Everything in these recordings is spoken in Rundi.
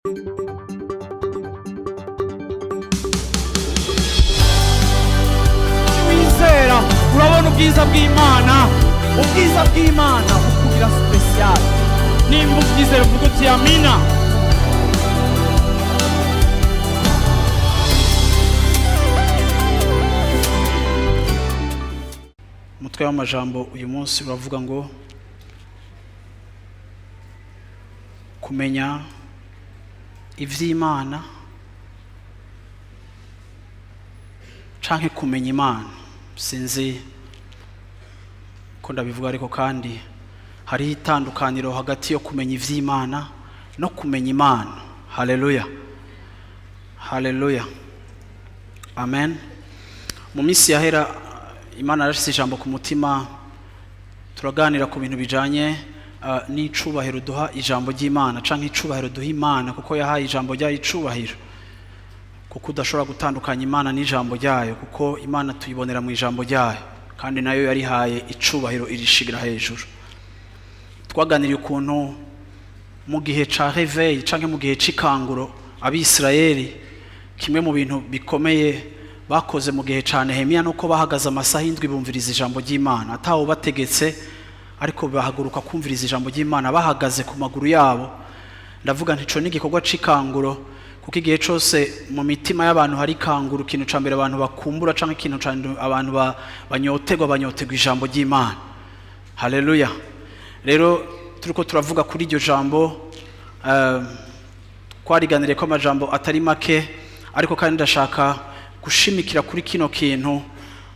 Wizera urabona ubwiza bw'Imana. Ubwiza bw'Imana bukugira spécial. Nimba ubyizera, uvuga uti amina. Umutwe w'amajambo uyu munsi uravuga ngo kumenya ivy'Imana canke kumenya Imana. Sinzi ko ndabivuga, ariko kandi hariho itandukaniro hagati yo kumenya ivy'Imana no kumenya Imana. Haleluya, haleluya, amen. Mu minsi yahera Imana yarashyize ijambo ku mutima, turaganira ku bintu bijanye n'icubahiro duha ijambo ry'Imana canke icubahiro duha Imana, kuko yahaye ijambo ryayo icubahiro, kuko udashobora gutandukanya Imana n'ijambo ryayo, kuko Imana tuyibonera mu ijambo ryayo, kandi nayo yarihaye icubahiro, irishigira hejuru. Twaganiriye ukuntu mu gihe ca réveil canke mu gihe c'ikanguro, Abisirayeli kimwe mu bintu bikomeye bakoze mu gihe ca Nehemiya nuko bahagaze amasaha 7 bumviriza ijambo ry'Imana, atawo bategetse, ariko bahaguruka kumviriza ijambo ry'Imana bahagaze ku maguru yabo. Ndavuga nti ico ni igikorwa c'ikanguro, kuko igihe cose mu mitima y'abantu hari ikanguro, ikintu ca mbere abantu bakumbura canke ikintu ca mbere abantu banyotegwa, banyotegwa ijambo ry'Imana. Haleluya. Rero turiko turavuga kuri iryo jambo, twariganiriye ko amajambo atari make, ariko kandi ndashaka gushimikira kuri kino kintu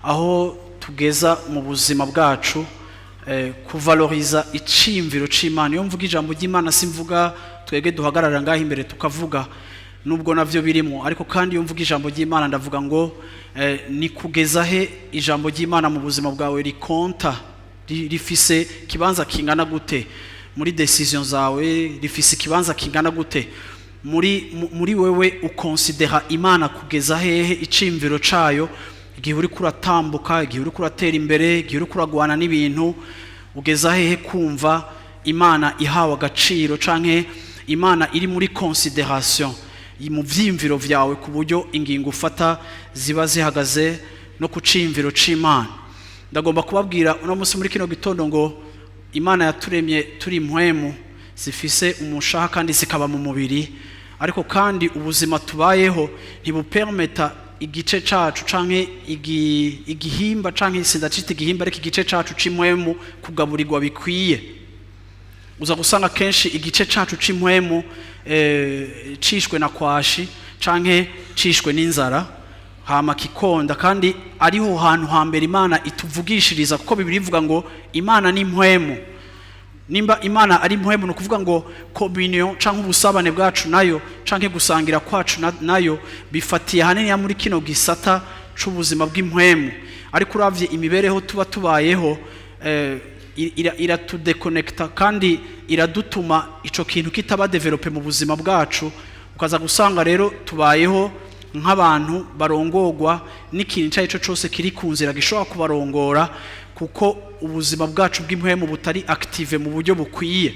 aho tugeza mu buzima bwacu, kuvaloriza iciyumviro c'Imana. Iyo mvuga ijambo ry'Imana, simvuga twebwe duhagarara ngaho imbere tukavuga, nubwo navyo birimo, ariko kandi iyo mvuga ijambo ry'Imana ndavuga ngo ni kugeza he ijambo ry'Imana mu buzima bwawe rikonta, rifise kibanza kingana gute muri décision zawe, rifise ikibanza kingana gute muri wewe, ukonsidera Imana kugeza hehe, iciyumviro cayo igihe uri kuratambuka, igihe uri kuratera imbere, igihe uri kuragwana n'ibintu, ugeza hehe kumva Imana ihawe agaciro canke Imana iri muri considération mu vyiyumviro vyawe, ku buryo ingingo ufata ziba zihagaze no ku ciyumviro c'Imana. Ndagomba kubabwira uno munsi muri kino gitondo ngo Imana yaturemye turi impwemu zifise umushaha kandi zikaba mu mubiri, ariko kandi ubuzima tubayeho ntibupermeta igice cacu canke igihimba, canke sindacita igihimba, ariko igice cacu c'impwemu kugaburirwa bikwiye. Uza gusanga kenshi igice cacu c'impwemu cishwe na kwashi canke cishwe n'inzara, hama kikonda, kandi ariho hantu hambere Imana ituvugishiriza, kuko Bibiliya ivuga ngo Imana ni impwemu. Nimba Imana ari impwemu, ni ukuvuga ngo communion canke ubusabane bwacu nayo canke gusangira kwacu nayo bifatiye ahanini muri kino gisata c'ubuzima bw'impwemu. Ariko uravye imibereho tuba tubayeho, iratudekonekta kandi iradutuma ico kintu kitaba développé mu buzima bwacu. Ukaza gusanga rero tubayeho nk'abantu barongorwa n'ikintu icyo ari cyo cyose kiri ku nzira gishobora kubarongora, kuko ubuzima bwacu bw'impwemu butari active mu buryo bukwiye.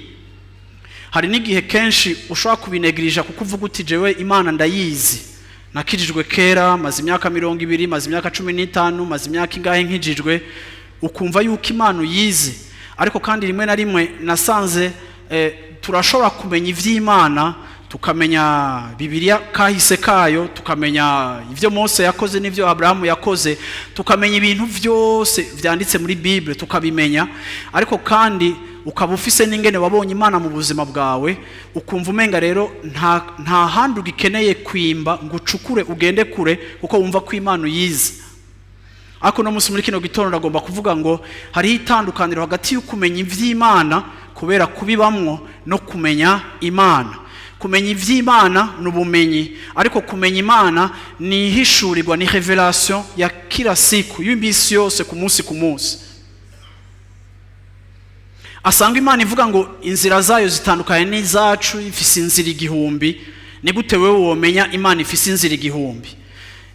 Hari n'igihe kenshi ushobora kubinegirija, kuko uvuga uti jewe Imana ndayizi, nakijijwe kera, maze imyaka 20, maze imyaka 15, maze imyaka ingahe nkijijwe, ukumva yuko Imana uyizi. Ariko kandi rimwe na rimwe nasanze turashobora kumenya ivy'Imana, tukamenya Bibiliya kahise kayo, tukamenya ibyo Mose yakoze n'ibyo Aburahamu yakoze, tukamenya ibintu byose vyanditse muri Bible, tukabimenya, ariko kandi ukaba ufise n'ingene wabonye Imana mu buzima bwawe, ukumva umenga rero nta handi ugikeneye kwimba ngo ucukure ugende kure, kuko wumva ko Imana uyizi. Ariko no munsi muri kino gitondo ndagomba kuvuga ngo hariho itandukaniro hagati yo kumenya ivy'Imana kubera kubibamwo no kumenya Imana. Kumenya ivy'Imana ni ubumenyi, ariko kumenya Imana ni ihishurirwa, ni révélation ya kila siku, y'iminsi yose, ku munsi ku munsi. Asanga Imana ivuga ngo inzira zayo zitandukanye n'izacu, ifise inzira 1000. Ni gute wewe womenya Imana ifise inzira 1000?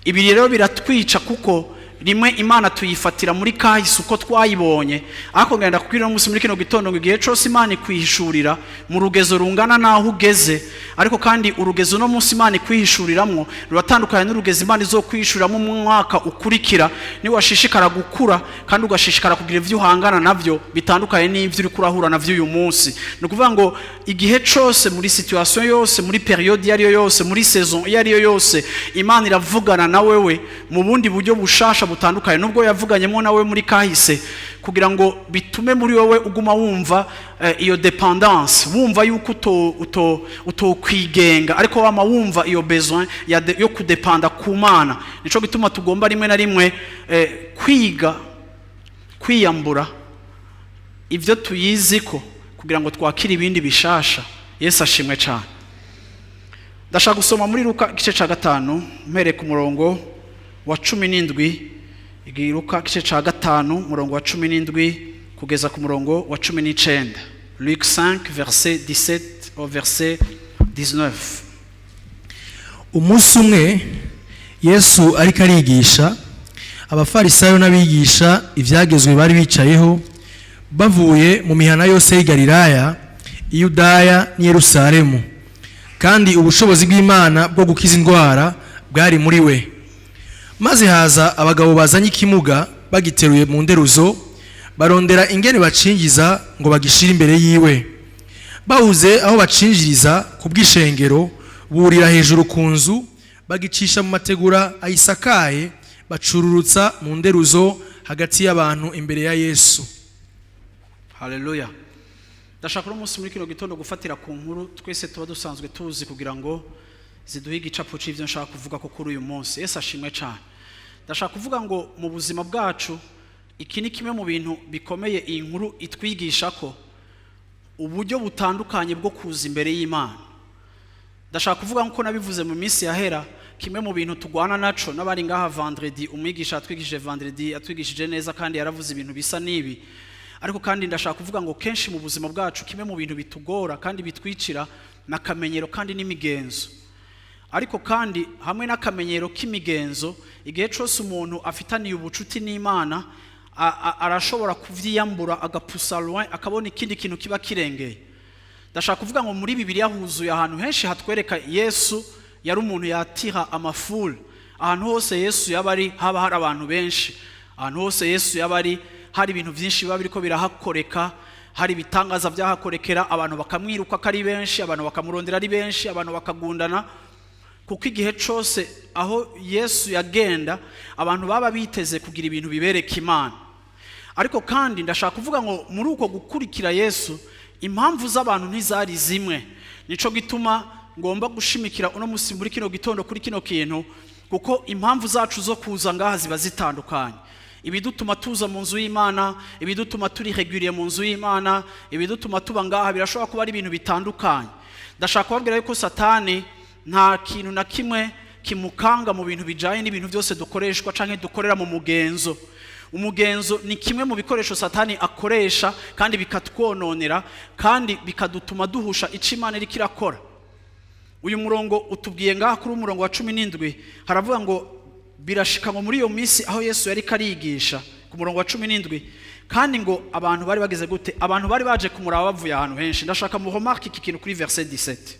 Ibi rero biratwica, kuko Rimwe Imana tuyifatira muri kahise uko twayibonye, ariko ngenda kubwira uno munsi muri kino gitondo ngo igihe cyose Imana ikwihishurira mu rugezo rungana n'aho ugeze. Ariko kandi urugezo uno munsi Imana ikwihishuriramwo ruratandukanye n'urugezo Imana izokwihishuriramo mu mwaka ukurikira, niwashishikara gukura kandi ugashishikara kugira ibyo uhangana navyo bitandukanye n'ibyo uriko urahura navyo uyu munsi. Ni ukuvuga ngo igihe cyose, muri situation yose, muri période iyo ariyo yose, muri saison iyo ariyo yose, Imana iravugana na wewe mu bundi buryo bushasha butandukanye nubwo yavuganyemo nawe muri kahise, kugira ngo bitume muri wowe uguma wumva iyo dépendance, wumva yuko uto uto utokwigenga, ariko wama wumva iyo besoin yo kudepanda ku Mana. Nico gituma tugomba rimwe na rimwe kwiga kwiyambura ibyo tuyiziko kugira ngo twakire ibindi bishasha. Yesu ashimwe cyane. Ndashaka gusoma muri Luka igice cya 5, mpereye ku murongo wa 17. Luka igice cya 5, umurongo wa 17 kugeza ku murongo wa 19. Luc 5, verset 17 au verset 19. Umunsi umwe Yesu ariko arigisha, Abafarisayo n'abigisha ibyagezwe bari bicayeho, bavuye mu mihana yose y'i Galilaya, i Yudaya n'i Yerusalemu, kandi ubushobozi bw'Imana bwo gukiza indwara bwari muri we. Maze haza abagabo bazanye ikimuga bagiteruye mu nderuzo, barondera ingene bacinjiza ngo bagishire imbere yiwe. Babuze aho bacinjiriza ku bw'ishengero, burira hejuru ku nzu, bagicisha mu mategura ayisakaye, bacururutsa mu nderuzo hagati y'abantu imbere ya Yesu. Haleluya! Ndashaka uno munsi muri kino gitondo gufatira ku nkuru twese tuba dusanzwe tuzi, kugira ngo ziduhe igicapo c'ivyo nshaka kuvuga ko kuri uyu munsi. Yesu ashimwe cyane. Ndashaka kuvuga ngo mu buzima bwacu, iki ni kimwe mu bintu bikomeye iyi nkuru itwigisha, ko uburyo butandukanye bwo kuza imbere y'Imana. Ndashaka kuvuga, nk'uko nabivuze mu minsi yahera, kimwe mu bintu tugwana naco n'abari ngaha vendredi, umwigisha yatwigishije vendredi yatwigishije neza kandi yaravuze ibintu bisa n'ibi. Ariko kandi ndashaka kuvuga ngo kenshi mu buzima bwacu, kimwe mu bintu bitugora kandi bitwicira n'akamenyero kandi n'imigenzo. Ariko kandi hamwe n'akamenyero k'imigenzo, igihe cyose umuntu afitaniye ubucuti n'Imana, arashobora kuvyiyambura, agapusa loin, akabona ikindi kintu kiba kirengeye. Ndashaka kuvuga ngo muri Bibiliya huzuye ahantu henshi hatwereka Yesu yari umuntu yatira amafoules. Ahantu hose Yesu yaba ari, haba hari abantu benshi. Ahantu hose Yesu yaba ari, hari ibintu byinshi biba biriko birahakoreka, hari ibitangaza byahakorekera, abantu bakamwiruka ko ari benshi, abantu bakamurondera ari benshi, abantu bakagundana, kuko igihe cyose aho Yesu yagenda, abantu baba biteze kugira ibintu bibereka Imana. Ariko kandi ndashaka kuvuga ngo muri uko gukurikira Yesu, impamvu z'abantu ntizari zimwe. Nico gituma ngomba gushimikira uno musi muri kino gitondo kuri kino kintu, kuko impamvu zacu zo kuza ngaha ziba zitandukanye. Ibidutuma tuza mu nzu y'Imana, ibidutuma turi régulier mu nzu y'Imana, ibidutuma tuba ngaha birashobora kuba ari ibintu bitandukanye. Ndashaka kubabwira yuko Satani nta kintu na kimwe kimukanga mu bintu bijanye n'ibintu byose dukoreshwa canke dukorera mu mugenzo. Umugenzo ni kimwe mu bikoresho Satani akoresha kandi bikatwononera kandi bikadutuma duhusha ico Imana iriko irakora. Uyu murongo utubwiye ngaha, kuri umurongo wa 17, haravuga ngo birashika ngo muri iyo minsi aho Yesu yari karigisha, ku murongo wa 17, kandi ngo abantu bari bageze gute? Abantu bari baje kumuraba bavuye ahantu henshi. Ndashaka mu remarque iki kintu kuri verset 17.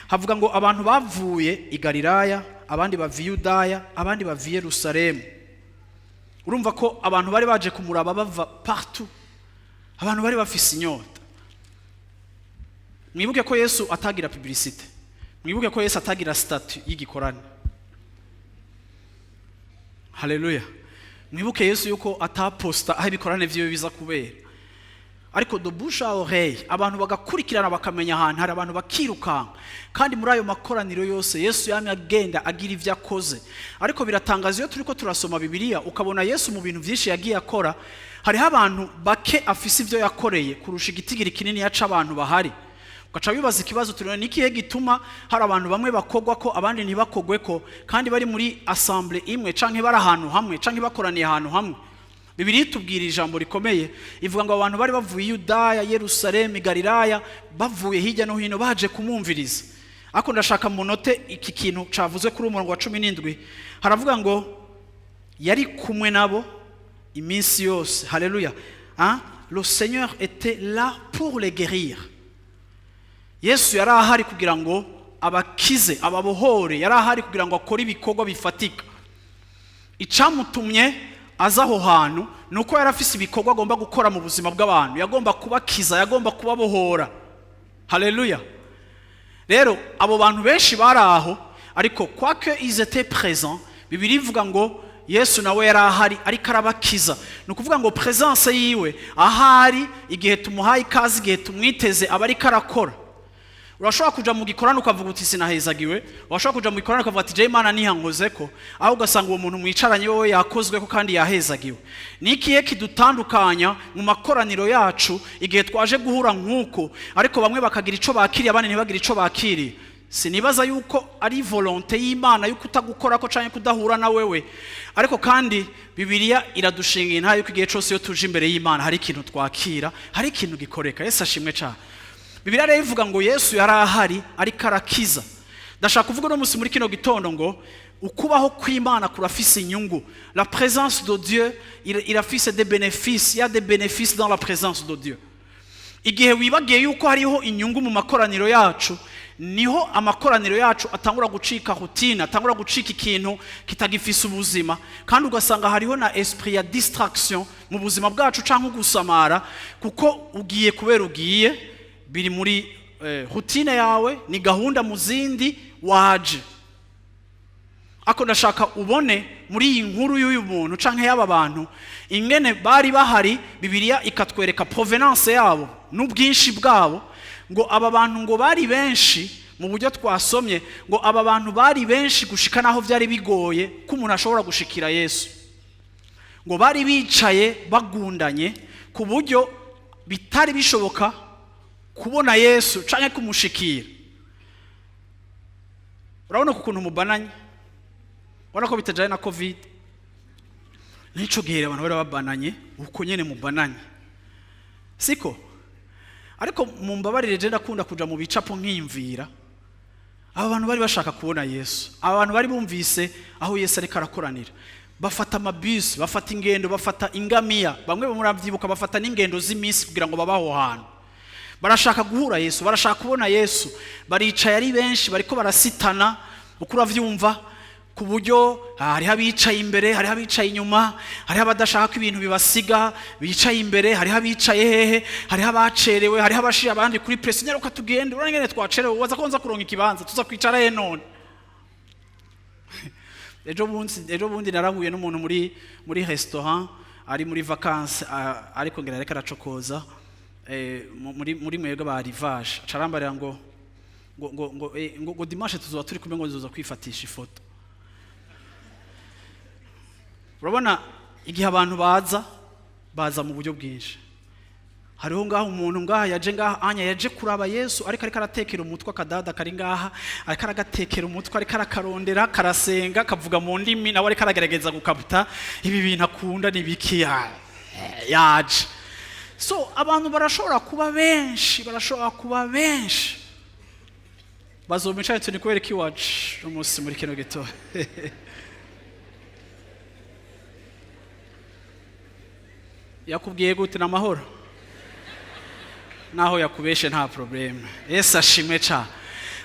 Havuga ngo abantu bavuye i Galilaya, abandi bava i Yudaya, abandi bava i Yerusalemu. Urumva ko abantu bari baje kumuraba bava partout. Abantu bari bafise inyota. Mwibuke ko Yesu atagira publicité, mwibuke ko Yesu atagira statut y'igikorane. Haleluya! Mwibuke Yesu yuko ataposta aho ibikorane vyiwe biza kubera, ariko de bouche à oreille abantu bagakurikirana, bakamenya ahantu hari abantu, bakirukanka. Kandi muri ayo makoraniro yose, Yesu yamye agenda agira ibyo akoze. Ariko biratangaza iyo turiko turasoma Bibiliya, ukabona Yesu mu bintu byinshi yagiye akora, hariho abantu bake afise ibyo yakoreye kurusha igitigiri kinini yaca abantu bahari. Ugaca wibaza ikibazo turi: ni ikihe gituma hari abantu bamwe bakogwa ko, abandi ntibakogwe ko, kandi bari muri assemblée imwe, canke bari ahantu hamwe, canke bakoraniye ahantu hamwe? Bibiliya itubwira ijambo rikomeye, ivuga ngo abantu bari bavuye i Yudaya, Yerusalemu, Galilaya, bavuye hirya no hino baje kumwumviriza. Ariko ndashaka munote iki kintu cavuzwe kuri umurongo wa 17. Haravuga ngo Yari kumwe nabo iminsi yose. Haleluya, hein? Le Seigneur était là pour les guérir. Yesu yari ahari kugira ngo abakize, ababohore. Yari ahari kugira ngo akore ibikorwa bifatika. Icyamutumye aza aho hantu ni uko yari afise ibikorwa agomba gukora mu buzima bw'abantu. Yagomba kubakiza, yagomba kubabohora. Haleluya. Rero abo bantu benshi bari aho, ariko quoique ils étaient présents, Bibiliya ivuga ngo Yesu nawe yari ahari ariko arabakiza. Ni ukuvuga ngo présence yiwe ahari, igihe tumuhaye ikaze, igihe tumwiteze, aba ariko arakora. Urashobora kuja mu gikorane ukavuga uti: "Sinahezagiwe." Urashobora kuja mu gikorane ukavuga ati: "Je, Imana ntiyankoze ko." Aho ugasanga uwo muntu mwicaranye wowe yakozwe ko kandi yahezagiwe. Ni ikihe kidutandukanya mu makoraniro yacu, igihe twaje guhura nk'uko, ariko bamwe bakagira ico bakiriye, abandi ntibagire ico bakiriye? Sinibaza yuko ari volonté y'Imana yuko utagukora ko canke kudahura na wewe. Ariko kandi Bibiliya iradushinga intahe yuko igihe cose iyo tuje imbere y'Imana hari ikintu twakira, hari ikintu gikoreka. Yesu ashimwe cane. Bibiliya rero ivuga ngo Yesu yari ahari ariko arakiza. Ndashaka kuvuga uno munsi muri kino gitondo ngo ukubaho kw'Imana kurafise inyungu. La présence de Dieu irafise des bénéfices. Il y a des bénéfices dans la présence de Dieu. Igihe wibagiye yuko hariho inyungu mu makoraniro yacu, niho amakoraniro yacu atangura gucika routine, atangura gucika ikintu kitagifise ubuzima, kandi ugasanga hariho na esprit ya distraction mu buzima bwacu canke gusamara, kuko ugiye kubera ugiye, biri muri routine yawe, ni gahunda mu zindi waje. Ako ndashaka ubone muri iyi nkuru y'uyu muntu canke y'aba bantu ingene bari bahari. Bibiliya ikatwereka provenance yabo n'ubwinshi bwabo, ngo aba bantu ngo bari benshi mu buryo twasomye, ngo aba bantu bari benshi gushika naho byari bigoye ko umuntu ashobora gushikira Yesu. Ngo bari bicaye bagundanye ku buryo bitari bishoboka kubona Yesu canke kumushikira. Urabona ukuntu mubananye, ubona ko bitajyanye na COVID. N'ico gihe abantu bari babananye uko nyene mubananye, siko? Ariko mumbabarire, je ndakunda kuja mu bicapo nkiyumvira. Aba bantu bari bashaka kubona Yesu. Aba bantu bari bumvise aho Yesu ariko arakoranira, bafata amabisi, bafata ingendo, bafata ingamiya, bamwe murabyibuka, bafata n'ingendo z'iminsi kugira ngo babe aho hantu. Barashaka guhura Yesu, barashaka kubona Yesu. Baricaye ari benshi, bariko barasitana, uko uravyumva, ku buryo hariho abicaye imbere, hariho abicaye inyuma, hariho abadashaka ko ibintu bibasiga bicaye imbere, hariho abicaye hehe, hariho abacerewe, hariho abashira abandi kuri pression: "Nyaruka tugende, urabona ingene twacerewe, waza ko nza kuronka ikibanza, tuza kwicara he none?" Ejo bundi narahuye n'umuntu muri restaurant, ari muri vacances, ariko ngira ariko aracokoza muri mwebwe ba rivage, acarambarira ngo dimanche tuzoba turi kumwe, ngo nzoza kwifatisha ifoto. Urabona igihe abantu baza, baza mu buryo bwinshi. Hariho ngaha umuntu ngaha yaje ngaha anya yaje kuraba Yesu, ariko aratekera umutwe akadada kari ngaha, ariko aragatekera umutwe, ariko arakarondera, karasenga, kavuga mu ndimi, nawe ariko aragerageza gukabuta ibi bintu akunda nibiki yaje. So abantu barashobora kuba benshi, barashobora kuba benshi. Bazomicaye tuni kubera iki wacu umunsi muri kino gitondo. Yakubwiye gute? N'amahoro, naho yakubeshe nta problème. Yesu ashimwe cyane.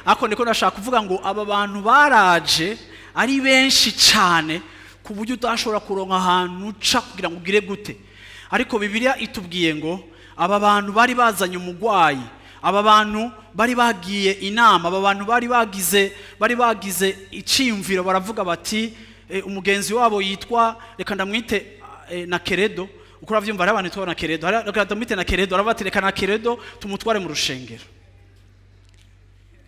Ariko ndiko ndashaka kuvuga ngo aba bantu baraje ari benshi cyane ku buryo utashobora kuronka ahantu uca kugira ngo ugire gute. Ariko Bibiliya itubwiye ngo aba bantu bari bazanye umugwayi, aba bantu bari bagiye inama, aba bantu bari bagize iciyumviro, baravuga bati umugenzi wabo yitwa, reka ndamwite na Keredo, uko uravyumva, hari abantu bitwa na Keredo, reka ndamwite na Keredo. Aravuga ati: "Reka na Keredo tumutware mu rushengero,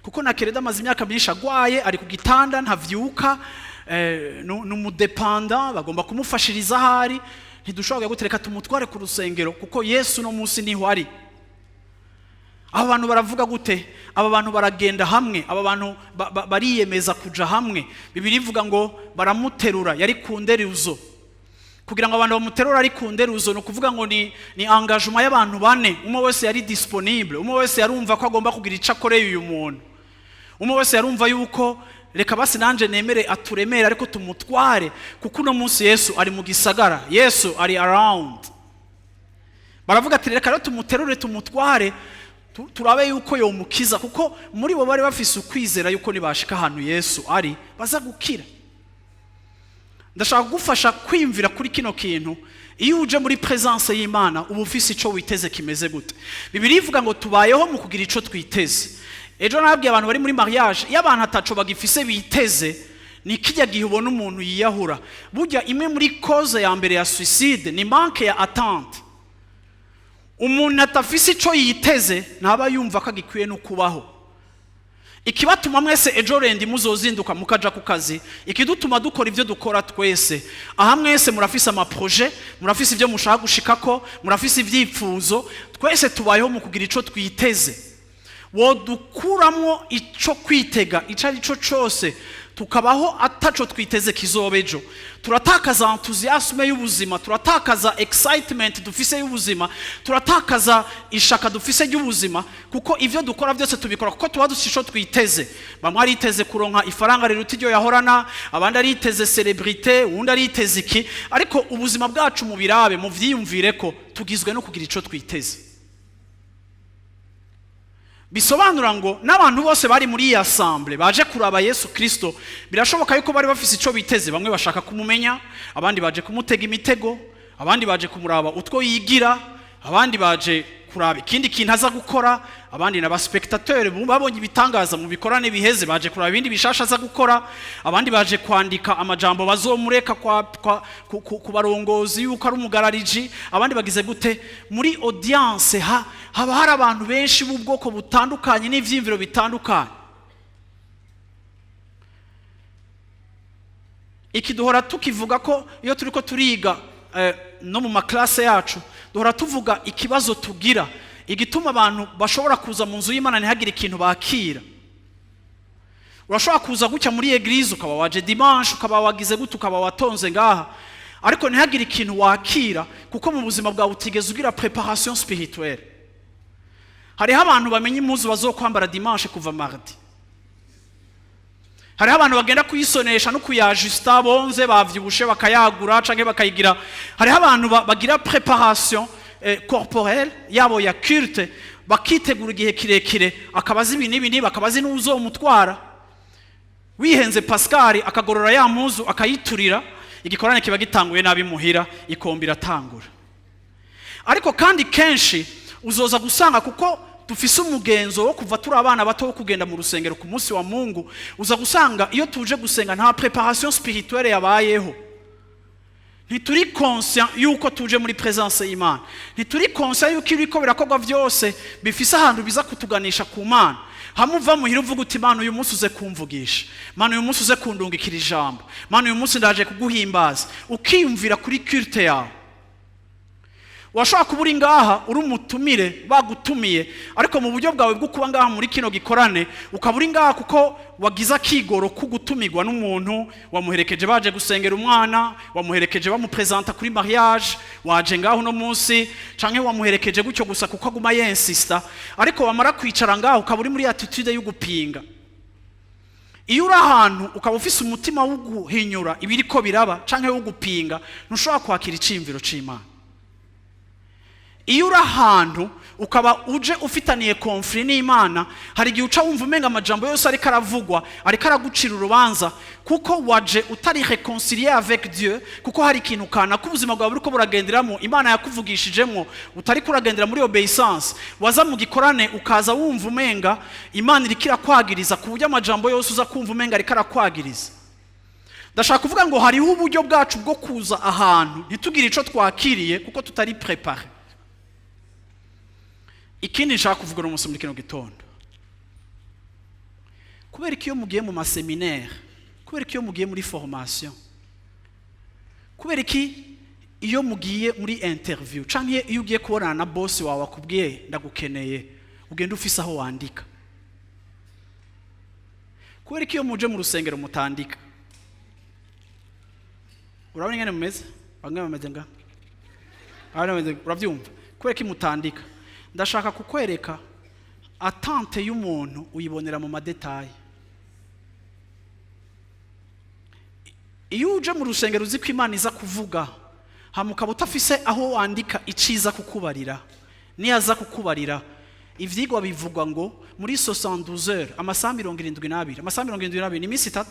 kuko na Keredo amaze imyaka myinshi agwaye, ari ku gitanda, ntavyuka, ni umu dépendant, bagomba kumufashiriza ahari. Ntidushobora gute, reka tumutware ku rusengero, kuko Yesu no munsi niho ari." Aba bantu baravuga gute? Aba bantu baragenda hamwe, aba bantu bariyemeza kuja hamwe. Bibiliya ivuga ngo baramuterura, yari ku nderuzo. Kugira ngo abantu bamuterura ari ku nderuzo, ni ukuvuga ngo ni engagement y'abantu bane. Umwe wese yari disponible, umwe wese yarumva ko agomba kugira icyo akoreye uyu muntu. Umwe wese yarumva yuko reka basi nanje nemere aturemere, ariko tumutware, kuko uno munsi Yesu ari mu gisagara, Yesu ari around. Baravuga ati: "Reka rero tumuterure, tumutware, turabe yuko yomukiza," kuko muri bo bari bafise ukwizera yuko nibashika ahantu Yesu ari baza gukira. Ndashaka kugufasha kwiyumvira kuri kino kintu: iyo uje muri présence y'Imana, uba ufise ico witeze kimeze gute? Bibiliya ivuga ngo tubayeho mu kugira ico twiteze. Ejo nababwiye abantu bari muri mariage, iyo abantu ataco bagifise biteze, ni kijya gihe ubona umuntu yiyahura. Burya imwe muri cause ya mbere ya suicide ni manque ya attente. Umuntu atafise ico yiteze ntaba yumva ko agikwiye no kubaho. Ikibatuma mwese ejo lundi muzozinduka mukaja ku kazi, ikidutuma dukora ibyo dukora twese aha, mwese murafise ama projets, murafise ibyo mushaka gushikako, murafise ivyipfuzo. Twese tubayeho mu kugira ico twiteze. Wodukuramwo ico kwitega ico ari cyo cose, tukabaho ataco twiteze kizoba ejo, turatakaza enthousiasme y'ubuzima, turatakaza excitement dufise y'ubuzima, turatakaza ishaka dufise ry'ubuzima, kuko ivyo dukora byose tubikora kuko tuba dufise ico twiteze. Bamwe ariteze kuronka ifaranga riruta iryo yahorana, abandi ariteze célébrité, uwundi ariteze iki. Ariko ubuzima bwacu, mu birabe, muvyiyumvire ko tugizwe no kugira ico twiteze. Bisobanura ngo n'abantu bose bari muri iyi assemblée baje kuraba Yesu Kristo, birashoboka yuko bari bafise ico biteze. Bamwe bashaka kumumenya, abandi baje kumutega imitego, abandi baje kumuraba utwo yigira, abandi baje kuraba ikindi kintu aza gukora, abandi n'aba spectateurs babonye ibitangaza mu bikorane biheze, baje kuraba ibindi bishasha aza gukora, abandi baje kwandika amajambo bazomureka kwa ku barongozi yuko ari umugarariji, abandi bagize gute. Muri audience haba hari abantu benshi b'ubwoko butandukanye n'ivyiyumviro bitandukanye. Iki duhora tukivuga ko iyo turiko turiga no mu ma classes yacu, duhora tuvuga ikibazo tugira, igituma abantu bashobora kuza mu nzu y'Imana ntihagire ikintu bakira. Urashobora kuza gutya muri église, ukaba waje dimanche, ukaba wagize gute, ukaba watonze ngaha, ariko ntihagire ikintu wakira, kuko mu buzima bwawe utigeze ugira préparation spirituelle. Hariho abantu bamenya impuzu bazokwambara dimanche kuva mardi. Hariho abantu bagenda kuyisonesha no kuyajusta, bonze bavyibushe bakayagura canke bakayigira. Hariho abantu bagira préparation corporelle yabo ya culte, bakitegura igihe kirekire, akaba azi ibi n'ibi n'ibi, akaba azi n'uzomutwara. Wihenze Pascal akagorora ya mpuzu akayiturira, igikorane kiba gitanguye nabi muhira, ikombe iratangura. Ariko kandi kenshi uzoza gusanga, kuko dufise umugenzo wo kuva turi abana bato wo kugenda mu rusengero ku munsi wa Mungu, uza gusanga iyo tuje gusenga nta préparation spirituelle yabayeho. Ntituri conscient yuko tuje muri présence y'Imana, ntituri conscient yuko ibiriko birakorwa byose bifise ahantu biza kutuganisha ku Mana. Hamwe uva muhira uvuga uti: "Mana, uyu munsi uze kumvugisha. Mana, uyu munsi uze kundungikira ijambo. Mana, uyu munsi ndaje kuguhimbaza," ukiyumvira kuri culte yawe. Washobora kuba uri ngaha uri umutumire, bagutumiye, ariko mu buryo bwawe bwo kuba ngaha muri kino gikorane, ukaba uri ngaha kuko wagize akigoro ko gutumirwa n'umuntu wamuherekeje, baje gusengera umwana, wamuherekeje bamupresenta kuri mariage, waje ngaho uno munsi, canke wamuherekeje gutyo gusa kuko aguma yinsista. Ariko wamara kwicara ngaho ukaba uri muri attitude yo gupinga. Iyo uri ahantu ukaba ufise umutima wo guhinyura ibiriko biraba canke wo gupinga, ntushobora kwakira iciyumviro c'Imana. Iyo uri ahantu ukaba uje ufitaniye conflit n'Imana, hari igihe uca wumva umenga amajambo yose ariko aravugwa ariko aragucira urubanza, kuko waje utari réconcilié avec Dieu, kuko hari ikintu kanaka ubuzima bwawe buriko buragenderamo Imana yakuvugishijemo utari kuragendera muri obéissance. Waza mu gikorane ukaza wumva umenga Imana iriko irakwagiriza, ku buryo amajambo yose uza kumva umenga ariko arakwagiriza. Ndashaka kuvuga ngo hariho uburyo bwacu bwo kuza ahantu ntitugire ico twakiriye, kuko tutari préparé. Ikindi nshaka kuvuga uno munsi muri kino gitondo: kubera ko iyo mugiye mu ma séminaires, kubera ko iyo mugiye muri formation, kubera iki iyo mugiye muri interview, canke iyo ugiye kubonana na boss wawe akubwiye "ndagukeneye", ugenda ufise aho wandika? Kubera ko iyo muje mu rusengero mutandika? Urabona ingene mumeze? Bamwe bameze nga, abandi bameze, urabyumva? Kubera ko mutandika? Ndashaka kukwereka attente y'umuntu uyibonera mu ma détails. Iyo uje mu rusengero uzi ko Imana iza kuvuga, hama ukaba utafise aho wandika iciza kukubarira, niyaza kukubarira, ivyigwa bivugwa ngo muri 72 heures, amasaha 72, amasaha 72 ni iminsi 3,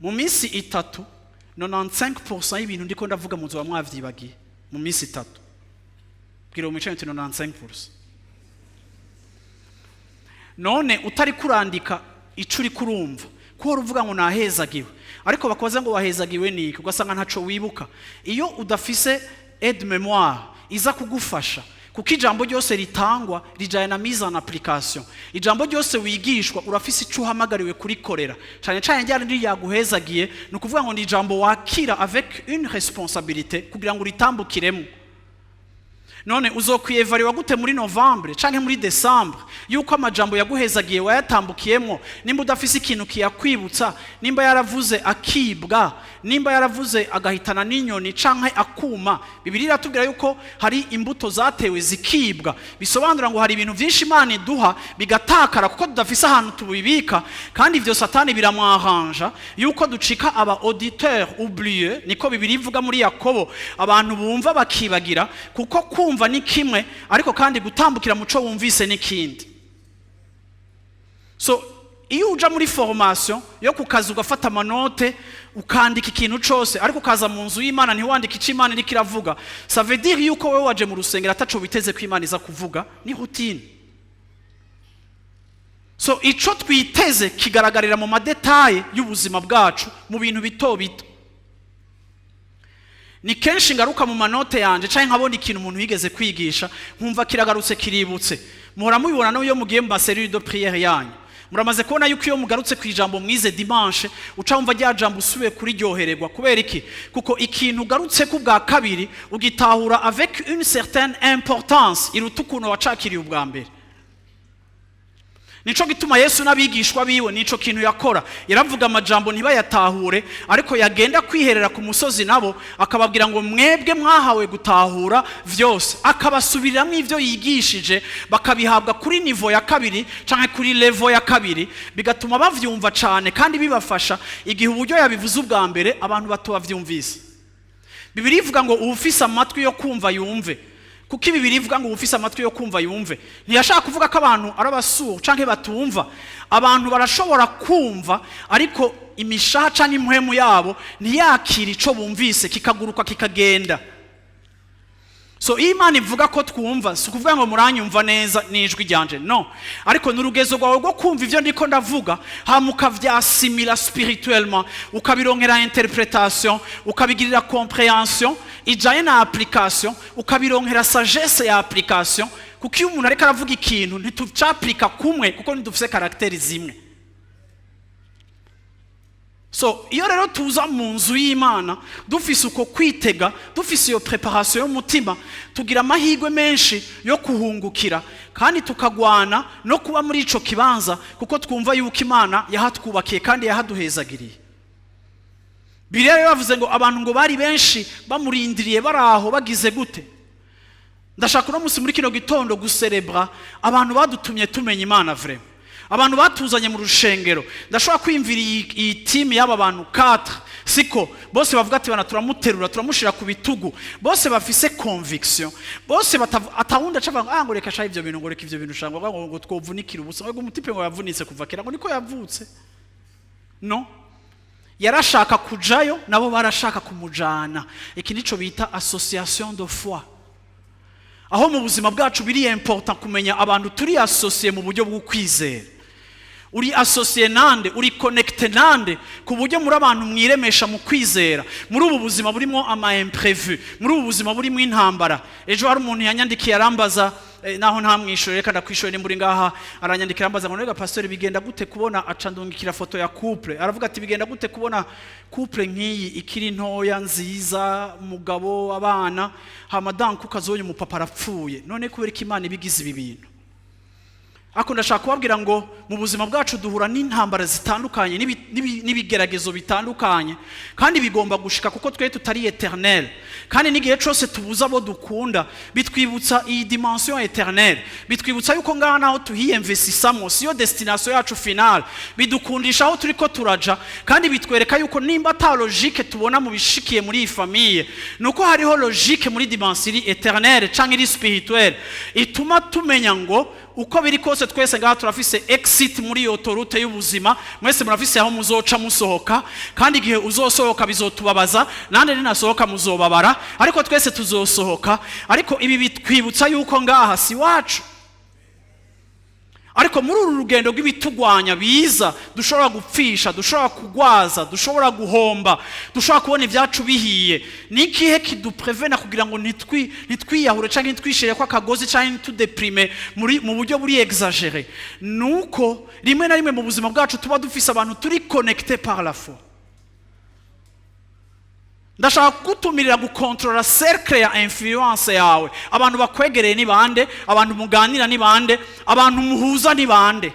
mu minsi 3 95% y'ibintu ndiko ndavuga muzoba mwavyibagiye. Mu minsi 3, bwira umwicaye uti 95%. None utari kurandika ico uri kurumva, ko uvuga ngo nahezagiwe, ariko bakoze ngo wahezagiwe niki, ugasanga ntaco wibuka. Iyo udafise aide mémoire iza kugufasha, kuko ijambo ryose ritangwa rijanye na mise en application, ijambo ryose wigishwa urafise ico uhamagariwe kurikorera, cane cane ryari ryaguhezagiye. Ni ukuvuga ngo ni ijambo wakira avec une responsabilité kugira ngo uritambukiremo. None uzokwiyevariwa gute muri novembre canke muri décembre yuko amajambo yaguhezagiye wayatambukiyemo, nimba udafise ikintu kiyakwibutsa, nimba yaravuze akibwa, nimba yaravuze agahitana n'inyoni canke akuma? Bibiliya iratubwira yuko hari imbuto zatewe zikibwa. Bisobanura ngo hari ibintu vyinshi Imana iduha bigatakara kuko tudafise ahantu tubibika. Kandi ivyo Satani biramwaranja yuko ducika aba auditeur oublieux. Niko Bibiliya ivuga muri Yakobo, abantu bumva bakibagira. Kuko kumva ni kimwe, ariko kandi gutambukira muco wumvise n'ikindi. So iyo uja muri formation yo ku kazi ugafata ama notes, ukandika ikintu cose, ariko ukaza mu nzu y'Imana ntiwandike ico Imana iriko iravuga, ça veut dire yuko wewe waje mu rusengero ataco witeze ko Imana iza kuvuga, ni routine. So ico twiteze kigaragarira mu ma détails y'ubuzima bwacu, mu bintu bito bito. Ni kenshi ngaruka mu ma notes yanje canke nkabona ikintu umuntu yigeze kwigisha, nkumva kiragarutse, kiributse. Muhora mubibona no iyo mugiye mu ma cellules de prière yanyu. Muramaze kubona yuko iyo mugarutse ku ijambo mwize dimanche, uca wumva rya jambo usubiye kuriryohererwa. Kubera iki? Kuko ikintu ugarutse ku bwa kabiri ugitahura avec une certaine importance iruta ukuntu wacakiriye ubwa mbere. Nico gituma Yesu n'abigishwa biwe nico kintu yakora. Yaravuga amajambo ntibayatahure, ariko yagenda kwiherera ku musozi nabo, akababwira ngo mwebwe mwahawe gutahura vyose, akabasubiriramo ivyo yigishije, bakabihabwa kuri niveau ya kabiri canke kuri level ya kabiri, bigatuma bavyumva cane kandi bibafasha, igihe uburyo yabivuze ubwa mbere abantu batobavyumvise. Bibiliya ivuga ngo uwufise amatwi yo kumva yumve. Kuko ibi birivuga ngo uwufise amatwi yo kumva yumve, ntiyashaka kuvuga ko abantu ari abasuru canke batumva. Abantu barashobora kumva, ariko imishaha canke impwemu yabo ntiyakira ico bumvise, kikaguruka kikagenda. So iyo Imana ivuga ko twumva, si ukuvuga ngo muranyumva neza n'ijwi ryanje, no, ariko ni urugezo rwawe rwo kumva ivyo ndiko ndavuga, hama ukavyasimila spirituellement, ukabironkera interpretation, ukabigirira compréhension ijanye na application, ukabironkera sagesse ya application. Kuko iyo umuntu ariko aravuga ikintu, ntitucaplika kumwe, kuko ntidufise caractères zimwe. So iyo rero tuza mu nzu y'Imana dufise uko kwitega, dufise iyo préparation y'umutima, tugira amahirwe menshi yo kuhungukira kandi tukagwana no kuba muri ico kibanza, kuko twumva yuko Imana yahatwubakiye kandi yahaduhezagiriye. Bibiliya rero bavuze ngo abantu ngo bari benshi bamurindiriye, bari aho bagize gute. Ndashaka uno munsi muri kino gitondo guserebra abantu badutumye tumenya Imana, vraiment abantu batuzanye mu rushengero. Ndashobora kwiyumvira iyi team y'aba bantu 4, siko bose bavuga ati bana turamuterura, turamushira ku bitugu. Bose bafise conviction, bose atawundi aca avuga ngo ah, ngo reka sha ivyo bintu, ngo reka ivyo bintu sha, ngo twovunikira ubusa, ngo umu type ngo yavunitse kuva kera, ngo niko yavutse. No yarashaka kujayo, nabo barashaka kumujana. Iki nico bita association de foi, aho mu buzima bwacu biri important kumenya abantu turi associé mu buryo bwo kwizera. Uri associé nande? Uri connecté nande, ku buryo muri abantu mwiremesha mu kwizera muri ubu buzima burimo ama imprévu, muri ubu buzima burimo intambara? Ejo hari umuntu yanyandikiye arambaza, naho ntamwishure, reka ndakwishure nimba uri ngaha. Aranyandikira arambaza ngo rega pasteur, bigenda gute kubona, aca ndungikira foto ya couple, aravuga ati bigenda gute kubona couple nk'iyi ikiri ntoya, nziza, umugabo, abana, hama danku ukazonye umupapa arapfuye? None kubera ko Imana ibigize ibi bintu? Ariko ndashaka kubabwira ngo mu buzima bwacu duhura n'intambara zitandukanye n'ibigeragezo bitandukanye, kandi bigomba gushika kuko twe tutari éternel. Kandi n'igihe cyose tubuze abo dukunda, bitwibutsa iyi dimension éternelle, bitwibutsa yuko ngaha naho tuhiyemvesisamo siyo destination yacu finale, bidukundisha aho turiko turaja. Kandi bitwereka yuko nimba ata logique tubona mu bishikiye muri iyi famille, nuko hariho logique muri dimension iri éternelle canke iri spirituelle, ituma tumenya ngo uko biri kose twese ngaha turafise exit muri iyo autoroute y'ubuzima. Mwese murafise aho muzoca musohoka, kandi igihe uzosohoka bizotubabaza, nande ninasohoka muzobabara, ariko twese tuzosohoka. Ariko ibi bitwibutsa yuko ngaha si wacu. Ariko muri uru rugendo rw'ibitugwanya biza, dushobora gupfisha, dushobora kugwaza, dushobora guhomba, dushobora kubona ibyacu bihiye, ni ikihe kiduprevena kugira ngo ntitwiyahure cyangwa ntitwishire ko akagozi cyangwa ntitudeprime mu buryo buri exagéré? Nuko rimwe na rimwe mu buzima bwacu tuba dufise abantu turi connecté par la foi. Ndashaka kugutumirira gukontorora cercle ya influence yawe. Abantu bakwegereye ni bande? Abantu muganira ni bande? Abantu muhuza ni bande?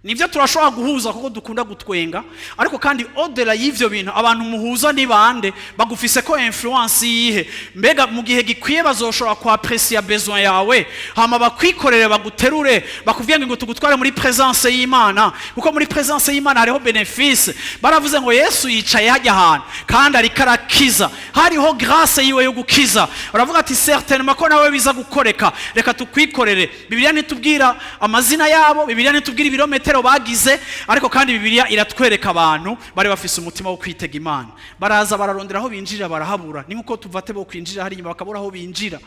Nibyo, turashobora guhuza kuko dukunda gutwenga, ariko kandi au-delà y'ivyo bintu, abantu muhuza ni bande? Bagufise ko influence yihe? Mbega mu gihe gikwiye bazoshobora kuapprécier besoin yawe, hama bakwikorere, baguterure, bakubwire ngo tugutware muri présence y'Imana? Kuko muri présence y'Imana hariho bénéfice. Baravuze ngo Yesu yicaye hajya ahantu kandi ariko arakiza, hariho grâce yiwe yo gukiza. Baravuga ati certainement ko nawe biza gukoreka, reka tukwikorere. Bibiliya ntitubwira amazina yabo, Bibiliya ntitubwira ibirometero bagize, ariko kandi Bibiliya iratwereka abantu bari bafise umutima wo kwitega Imana. Baraza, bararondera aho binjirira, barahabura. Ni nkuko tuvate bo kwinjira hari inyuma bakabura aho binjira.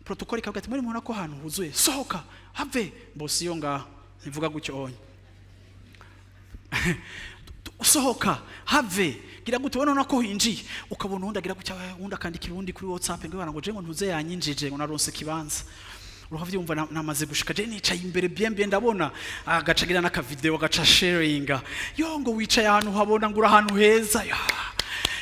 Protocole ikavuga ati muri mubona ko ahantu huzuye, sohoka have bosi. Iyo ngaha ntivuga gutyo onye, sohoka have, gira gute, ubona ko hinjiye, ukabona uwundi agira gutya, uwundi akandika ubundi kuri WhatsApp ngo ngo je ngo ntuze yanyinjije, ngo naronse kibanza. Uravyumva, namaze gushika, je nicaye imbere bien bien, ndabona agaca agira n'akavideo, agaca sharinga yo ngo wicaye ahantu habona, ngo uri ahantu heza ya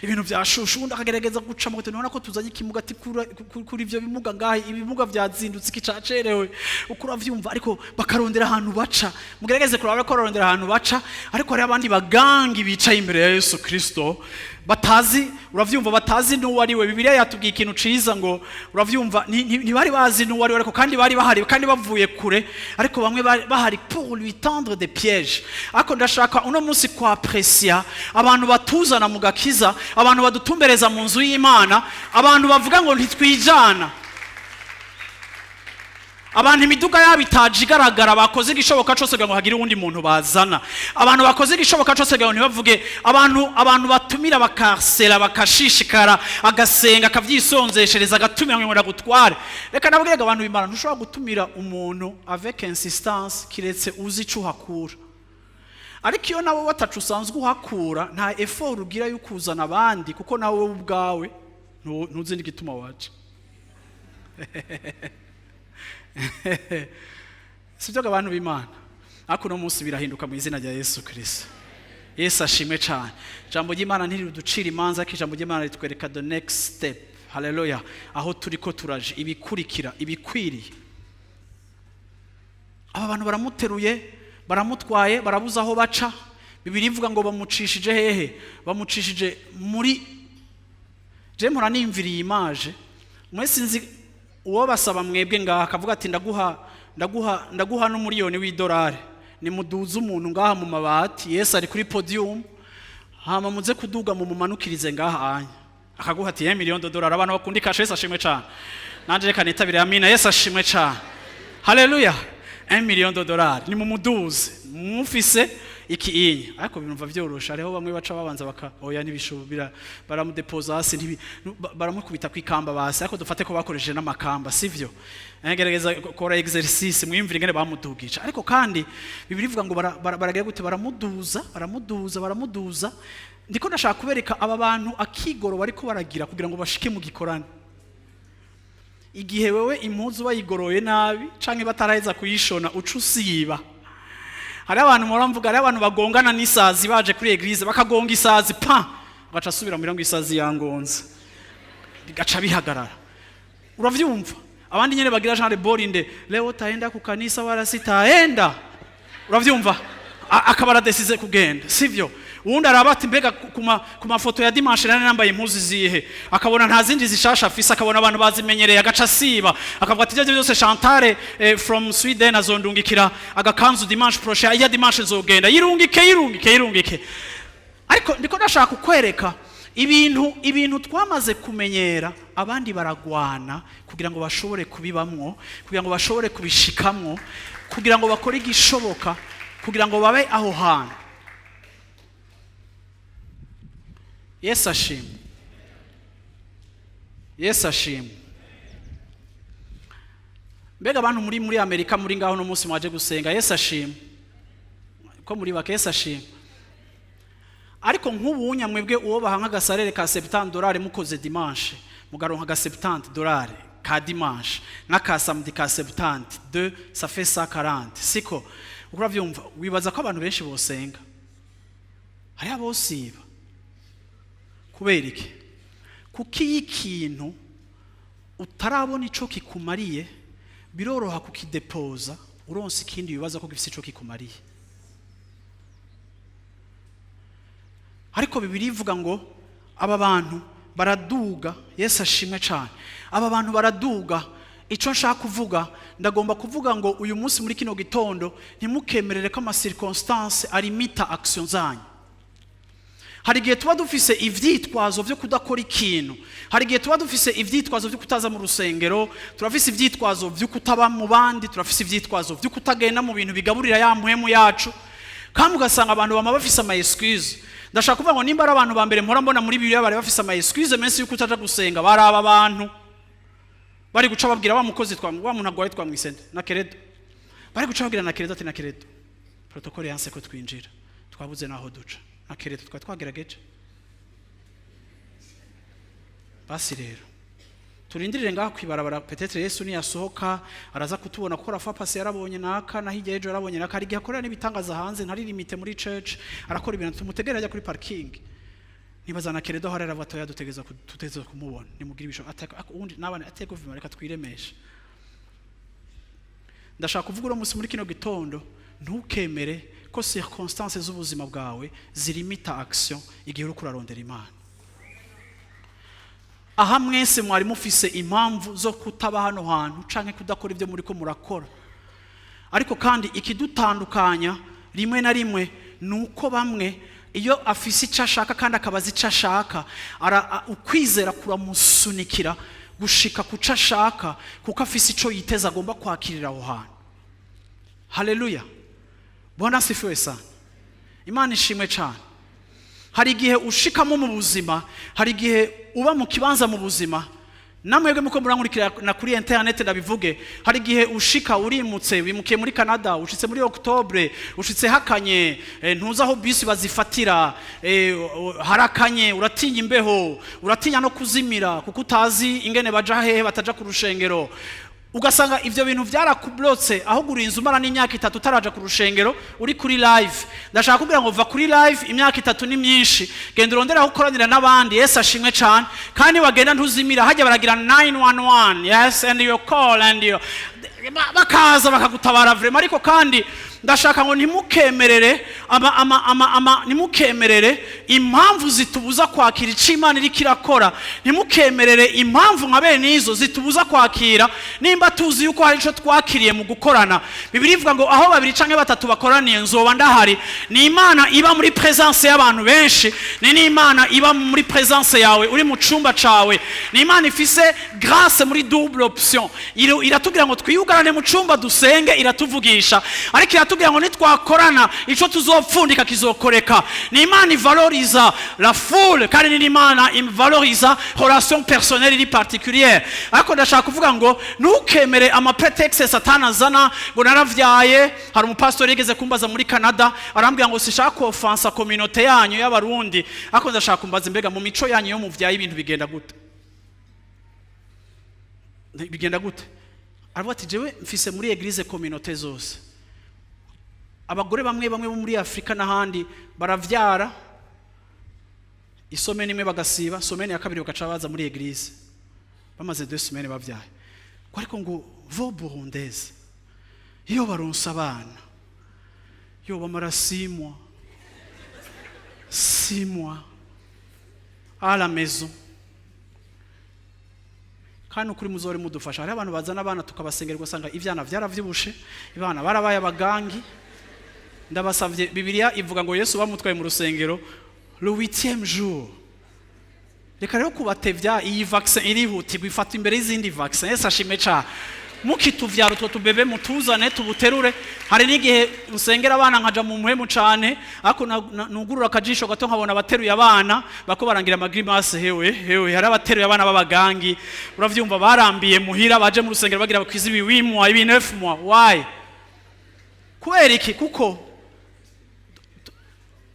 ibintu byashushe. Ubundi akagerageza guca mu nubona ko tuzanye ikimuga, ati kuri ivyo bimuga ngahe, ibimuga byazindutse, iki cacerewe, uko uravyumva. Ariko bakarondera ahantu baca, mugerageze kuraba ko barondera ahantu baca. Ariko hari abandi bagangi bicaye imbere ya Yesu Kristo batazi, uravyumva, batazi n'uwo ari we. Bibiliya yatubwiye ikintu ciza ngo uravyumva, ntibari bazi n'uwo ari we, ariko kandi bari bahari kandi bavuye kure, ariko bamwe bari bahari pour lui tendre des pièges. Ariko ndashaka uno munsi kwapprécier abantu batuzana mu gakiza, abantu badutumbereza mu nzu y'Imana, abantu bavuga ngo ntitwijana, abantu imiduga yabo itaje igaragara, bakoze igishoboka cyose kugira ngo hagire uwundi muntu bazana, abantu bakoze igishoboka cyose kugira ngo ntibavuge, abantu batumira bakarsera, bakashishikara, agasenga, akavyisonzeshereza, agatumira ngo ndagutware. Reka nabwirega abantu b'Imana, ntushobora gutumira umuntu avec insistance kiretse uzi ico uhakura. Ariko iyo nawe watacu usanzwe uhakura, nta effort ugira yo kuzana abandi, kuko nawe wowe ubwawe ntuzi n'igituma waje. Sibyo abantu b'Imana? Ariko uno munsi birahinduka mu izina rya Yesu Kirisito. Yesu ashimwe cyane. Ijambo ry'Imana ntiriducira imanza, ariko ijambo ry'Imana ritwereka the next step. Haleluya! Aho turi ko turaje, ibikurikira, ibikwiriye. Aba bantu baramuteruye, baramutwaye, barabuze aho baca. Bibiliya ivuga ngo bamucishije hehe? Bamucishije muri je mpora nimviriye image. Mwe sinzi uwo basaba mwebwe ngaha akavuga ati ndaguha, ndaguha, ndaguha n'umuriyoni w'idolari, nimuduze umuntu ngaha mu mabati, Yesu ari kuri podium, hama muze kuduga mu mumanukirize ngaha anya, akaguha ati 1 million de dollars. Abantu bakunda ikashe, Yesu ashimwe cyane. Nanje reka nitabire, amina. Yesu ashimwe cyane, haleluya. 1 million de dollars, ni mumuduze mufise iki inye. Ariko binumva vyorosha, hariho bamwe baca babanza baka oya ntibishobira, baramudepoza hasi, baramukubita kwikamba basi. Ariko dufate ko bakoresheje n'amakamba, sivyo? Gerageza kora exercice, mwiyumvire ingene bamudugije. Ariko kandi Bibiliya ivuga ngo baragira gute? Baramuduza, baramuduza, baramuduza. Ndiko ndashaka kubereka aba bantu akigoro bariko baragira kugira ngo bashike mu gikorane. Igihe wewe impuzu bayigoroye nabi canke bataraheza kuyishona, uca usiba. Hariho abantu mpora mvuga, hariho abantu bagongana n'isazi baje kuri église, bakagonga isazi pa, bagaca asubira muhira ngo isazi yangonze, bigaca bihagarara. Uravyumva? Abandi nyene bagira genre borinde: "Leo taenda kukanisa wala sitaenda." Uravyumva? Akaba aradesize kugenda, sivyo? Uwundi araba ati: "Mbega ku mafoto ya dimanche nari nambaye impuzu zihe?" Akabona nta zindi zishasha afise, akabona abantu bazimenyereye, agaca asiba, akavuga ati: "Ibyo byose Chantal from Sweden azondungikira agakanzu dimanche prochain, iya dimanche nzogenda." Yirungike, yirungike, yirungike. Ariko ndiko ndashaka kukwereka ibintu twamaze kumenyera, abandi baragwana kugira ngo bashobore kubibamwo, kugira ngo bashobore kubishikamwo, kugira ngo bakore igishoboka kugira ngo babe aho hantu. Yesu ashimwe, Yesu ashimwe. Mbega abantu muri Amerika, muri ngaho no munsi mwaje gusenga, Yesu ashimwe ko muri bake. Yesu ashimwe. Ariko nk'ubunya mwebwe uwo baha nk'aga salaire ka 70 dolari, mukoze dimanche mugaronka aga 70 dolari ka dimanche n'aka samedi ka 72, ça fait 140, siko? Uravyumva? Wibaza ko abantu benshi bosenga? Hariho abosiba. Kubera iki? Kuko iyo ikintu utarabona ico kikumariye, biroroha kukidepoza uronse ikindi wibaza ko gifise ico kikumariye. Ariko Bibiliya ivuga ngo aba bantu baraduga. Yesu ashimwe cyane. Aba bantu baraduga. Icyo nshaka kuvuga, ndagomba kuvuga ngo uyu munsi muri kino gitondo, ntimukemerere ko ama circonstances arimita action zanyu. Hari igihe tuba dufise ivyitwazo vyo kudakora ikintu, hari igihe tuba dufise ivyitwazo vyo kutaza mu rusengero, turafise ivyitwazo vyo kutaba mu bandi, turafise ivyitwazo vyo kutagenda mu bintu bigaburira ya mpwemu yacu, kandi ugasanga abantu bama bafise ama excuse. Ndashaka kuvuga ngo nimba ari abantu ba mbere mpora mbona muri Bibiliya bari bafise ama excuse menshi yuko utaja gusenga, bari aba bantu bari guca babwira wa mukozi twa wa muntu agwaye twamwisende na keredo, bari guca babwira na keredo ati: "Na keredo, protocole yanse ko twinjira, twabuze naho duca. Na keredo, twari twagerageje. Basi rero turindirire ngaha kwibarabara, peut-être Yesu niyasohoka araza kutubona, kuko rafa pasi yarabonye naka, na hirya y'ejo yarabonye naka. Hari igihe akorera n'ibitangaza hanze, ntari limité muri church, arakora ibintu. Tumutegere ajya kuri parking." Nibaza na keredo hari aravuga atoya: "Dutegeza tuteza kumubona, nimugire ibisho." Ubundi nabana ateko vima, reka twiremeshe. Ndashaka kuvuga uno munsi muri kino gitondo, ntukemere ko circonstances z'ubuzima bwawe zirimita action igihe uriko urarondera Imana. Aha mwese mwari mufise impamvu zo kutaba hano hantu canke kudakora ibyo muriko murakora. Ariko kandi ikidutandukanya rimwe na rimwe ni uko bamwe iyo afise icyo ashaka kandi akabaza icyo ashaka, ukwizera kuramusunikira gushika ku cyo ashaka, kuko afise icyo yiteze agomba kwakirira aho hantu. Haleluya, Bwana asifiwe sana, Imana ishimwe cyane. Hari igihe ushikamo mu buzima, hari igihe uba mu kibanza mu buzima, namwebwe muko murankurikira na kuri internet, ndabivuge: hari igihe ushika urimutse, wimukiye muri Canada, ushitse muri Octobre, ushitse hakanye, ntuzi aho bisi bazifatira, harakanye, uratinya imbeho, uratinya no kuzimira kuko utazi ingene baja hehe bataja ku rushengero. Ugasanga ivyo bintu byarakublotse, aho urinze umara n'imyaka 3 utaraja ku rushengero uri kuri live. Ndashaka kubwira ngo va kuri live, imyaka 3 ni myinshi. Genda urondere aho ukoranira n'abandi. Yesu ashimwe cyane. Kandi wagenda ntuzimira, hajya baragira 911, yes, and your call and your bakaza bakagutabara vraiment. Ariko kandi ndashaka ngo ntimukemerere ama, ama, ama, ama, ntimukemerere impamvu zitubuza kwakira icyo Imana iriko irakora. Ntimukemerere impamvu nka bene izo zitubuza kwakira. Nimba tuzi yuko hari icyo twakiriye mu gukorana, Bibiliya ivuga ngo aho babiri canke batatu bakoraniye nzoba ndahari. Ni Imana iba muri presence y'abantu benshi, ni n'Imana iba muri presence yawe uri mu cumba cawe. Ni Imana ifise grâce muri double option. Iratubwira ngo twiyugarane mu cumba dusenge, iratuvugisha, ariko iratubwira ngo nitwakorana ico tuzopfundika kizokoreka. Ni Imana ivaloriza la foule, kandi ni Imana ivaloriza relation personnelle iri particulière. Ariko ndashaka kuvuga ngo ntukemere ama prétexte Satani azana ngo naravyaye. Hari umupastori yigeze kumbaza muri Canada, arambwira ngo: "Sishaka kofansa communauté yanyu y'Abarundi, ariko ndashaka kumbaza, mbega mu mico yanyu yo muvyaye ibintu bigenda gute? Bigenda gute?" Aravuga ati: "Jewe mfise muri église communauté zose. Abagore bamwe bamwe bo muri Afurika n'ahandi baravyara i semaine imwe bagasiba, semaine ya kabiri bagaca baza muri église bamaze 2 semaines bavyaye." Ngo ariko ngo vos Burundaises, iyo baronse abana, yo bamara 6 mois, 6 mois à la maison. Kandi ukuri muzore mudufasha. Hariho abantu bazana abana tukabasengera, ugasanga ivyana vyaravyibushe, abana barabaye abagangi. Ndabasavye, Bibiliya ivuga ngo Yesu bamutwaye mu rusengero le huitième jour. Reka rero kubatevya. Iyi vaccin irihutirwa, ifata imbere y'izindi vaccin. Yesu ashime cane. Mukituvyara, utwo tubebe mutuzane tubuterure. Hari n'igihe nsengera abana nkaja mu muhemu cane, ariko nugurura akajisho gato nkabona abateruye abana bako barangira ama grimaces. Hewe hewe, hari abateruye abana b'abagangi, uravyumva, barambiye muhira, baje mu rusengero bagira bakwiza ibi 8 mois, ibi 9 mois. Why? Kubera iki? Kuko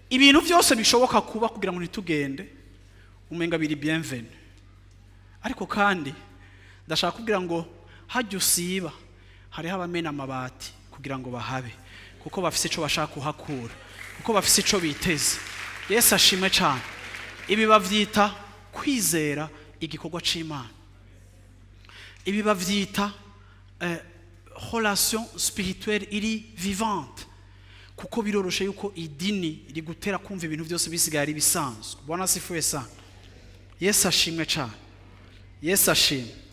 ibintu byose bishoboka kuba kugira ngo ntitugende, umenga biri bienvenu. Ariko kandi ndashaka kubwira ngo hajya usiba, hariho abamena amabati kugira ngo bahabe, kuko bafise ico bashaka kuhakura, kuko bafise ico biteze. Yesu ashimwe cyane. Ibi bavyita kwizera igikorwa c'Imana. Ibi bavyita relation spirituelle iri vivante, kuko biroroshe yuko idini rigutera kumva ibintu byose bisigaye ari bisanzwe. Bwana asifiwe sana. Yesu ashimwe cyane. Yesu ashimwe.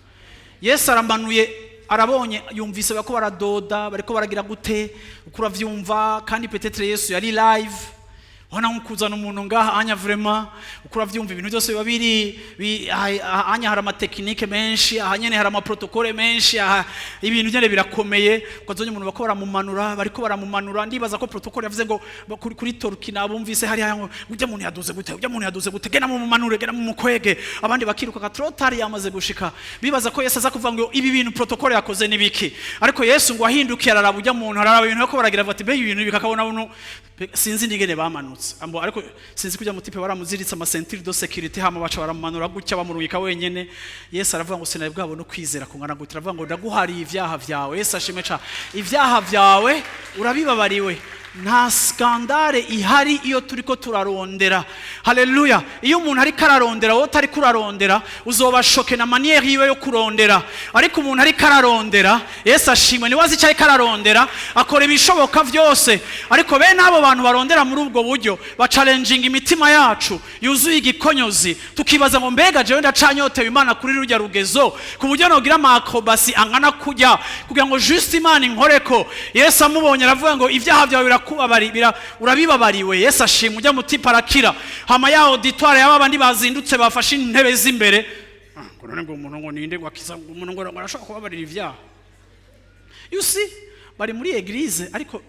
Yesu aramanuye, arabonye, yumvise bariko baradoda, bariko baragira gute, uko uravyumva. Kandi peut-être Yesu yari live, wana nkuzana umuntu ngaha anya, vraiment, uko uravyumva, ibintu byose biba biri anya. Hari ama techniques menshi aha nyene, hari ama protocoles menshi aha, ibintu nyene birakomeye. Ukazonya umuntu bako baramumanura, bariko baramumanura. Ndibaza ko protocole yavuze ngo kuri Turki nabumvise hari ngo ujya muntu yaduze gute, ujya muntu yaduze gute, gena mumumanure, gena mumukwege. Abandi bakiruka ka trotari yamaze gushika, bibaza ko Yesu aza kuvuga ngo ibi bintu protocole yakoze nibiki. Ariko Yesu ngo ahindukiye, araraba ujya muntu, araraba ibintu bako baragira, bati mbe ibintu bikakabona buno. Sinzi ningene bamanutse ambo, ariko sinzi kujya mutipe baramuziritse ama ceintures de sécurité, hama baca baramumanura gutya, bamurungika wenyene. Yesu aravuga ngo sinari bwabone ukwizera kungana gutya. Aravuga ngo ndaguhariye ivyaha vyawe. Yesu ashimwe ca. Ivyaha vyawe urabibabariwe. Nta scandale ihari iyo turiko turarondera. Haleluya. Iyo umuntu ariko ararondera, wowe utariko urarondera, uzoba choqué na manière yiwe yo kurondera. Ariko umuntu ariko ararondera, Yesu ashimwe, niwe azi icyo ariko ararondera, akora ibishoboka byose. Ariko bene abo bantu barondera muri ubwo buryo bacalenjinga imitima yacu yuzuye igikonyozi, tukibaza ngo mbega jewe ndacanyotewe Imana kuri rujya rugezo, ku buryo nogira ama acrobaties angana kujya kugira ngo juste Imana inkoreko? Yesu amubonye aravuga ngo ibyaha byawe urabibabariwe. Yesu ashimwe. Ujya mutipa arakira. Hama ya auditoire y'aba bandi bazindutse bafashe intebe z'imbere. Ah, ngo none ngo umuntu ngo ninde ngo akiza, ngo umuntu ngo arashobora kubabarira ibyaha? You see, bari muri église, ariko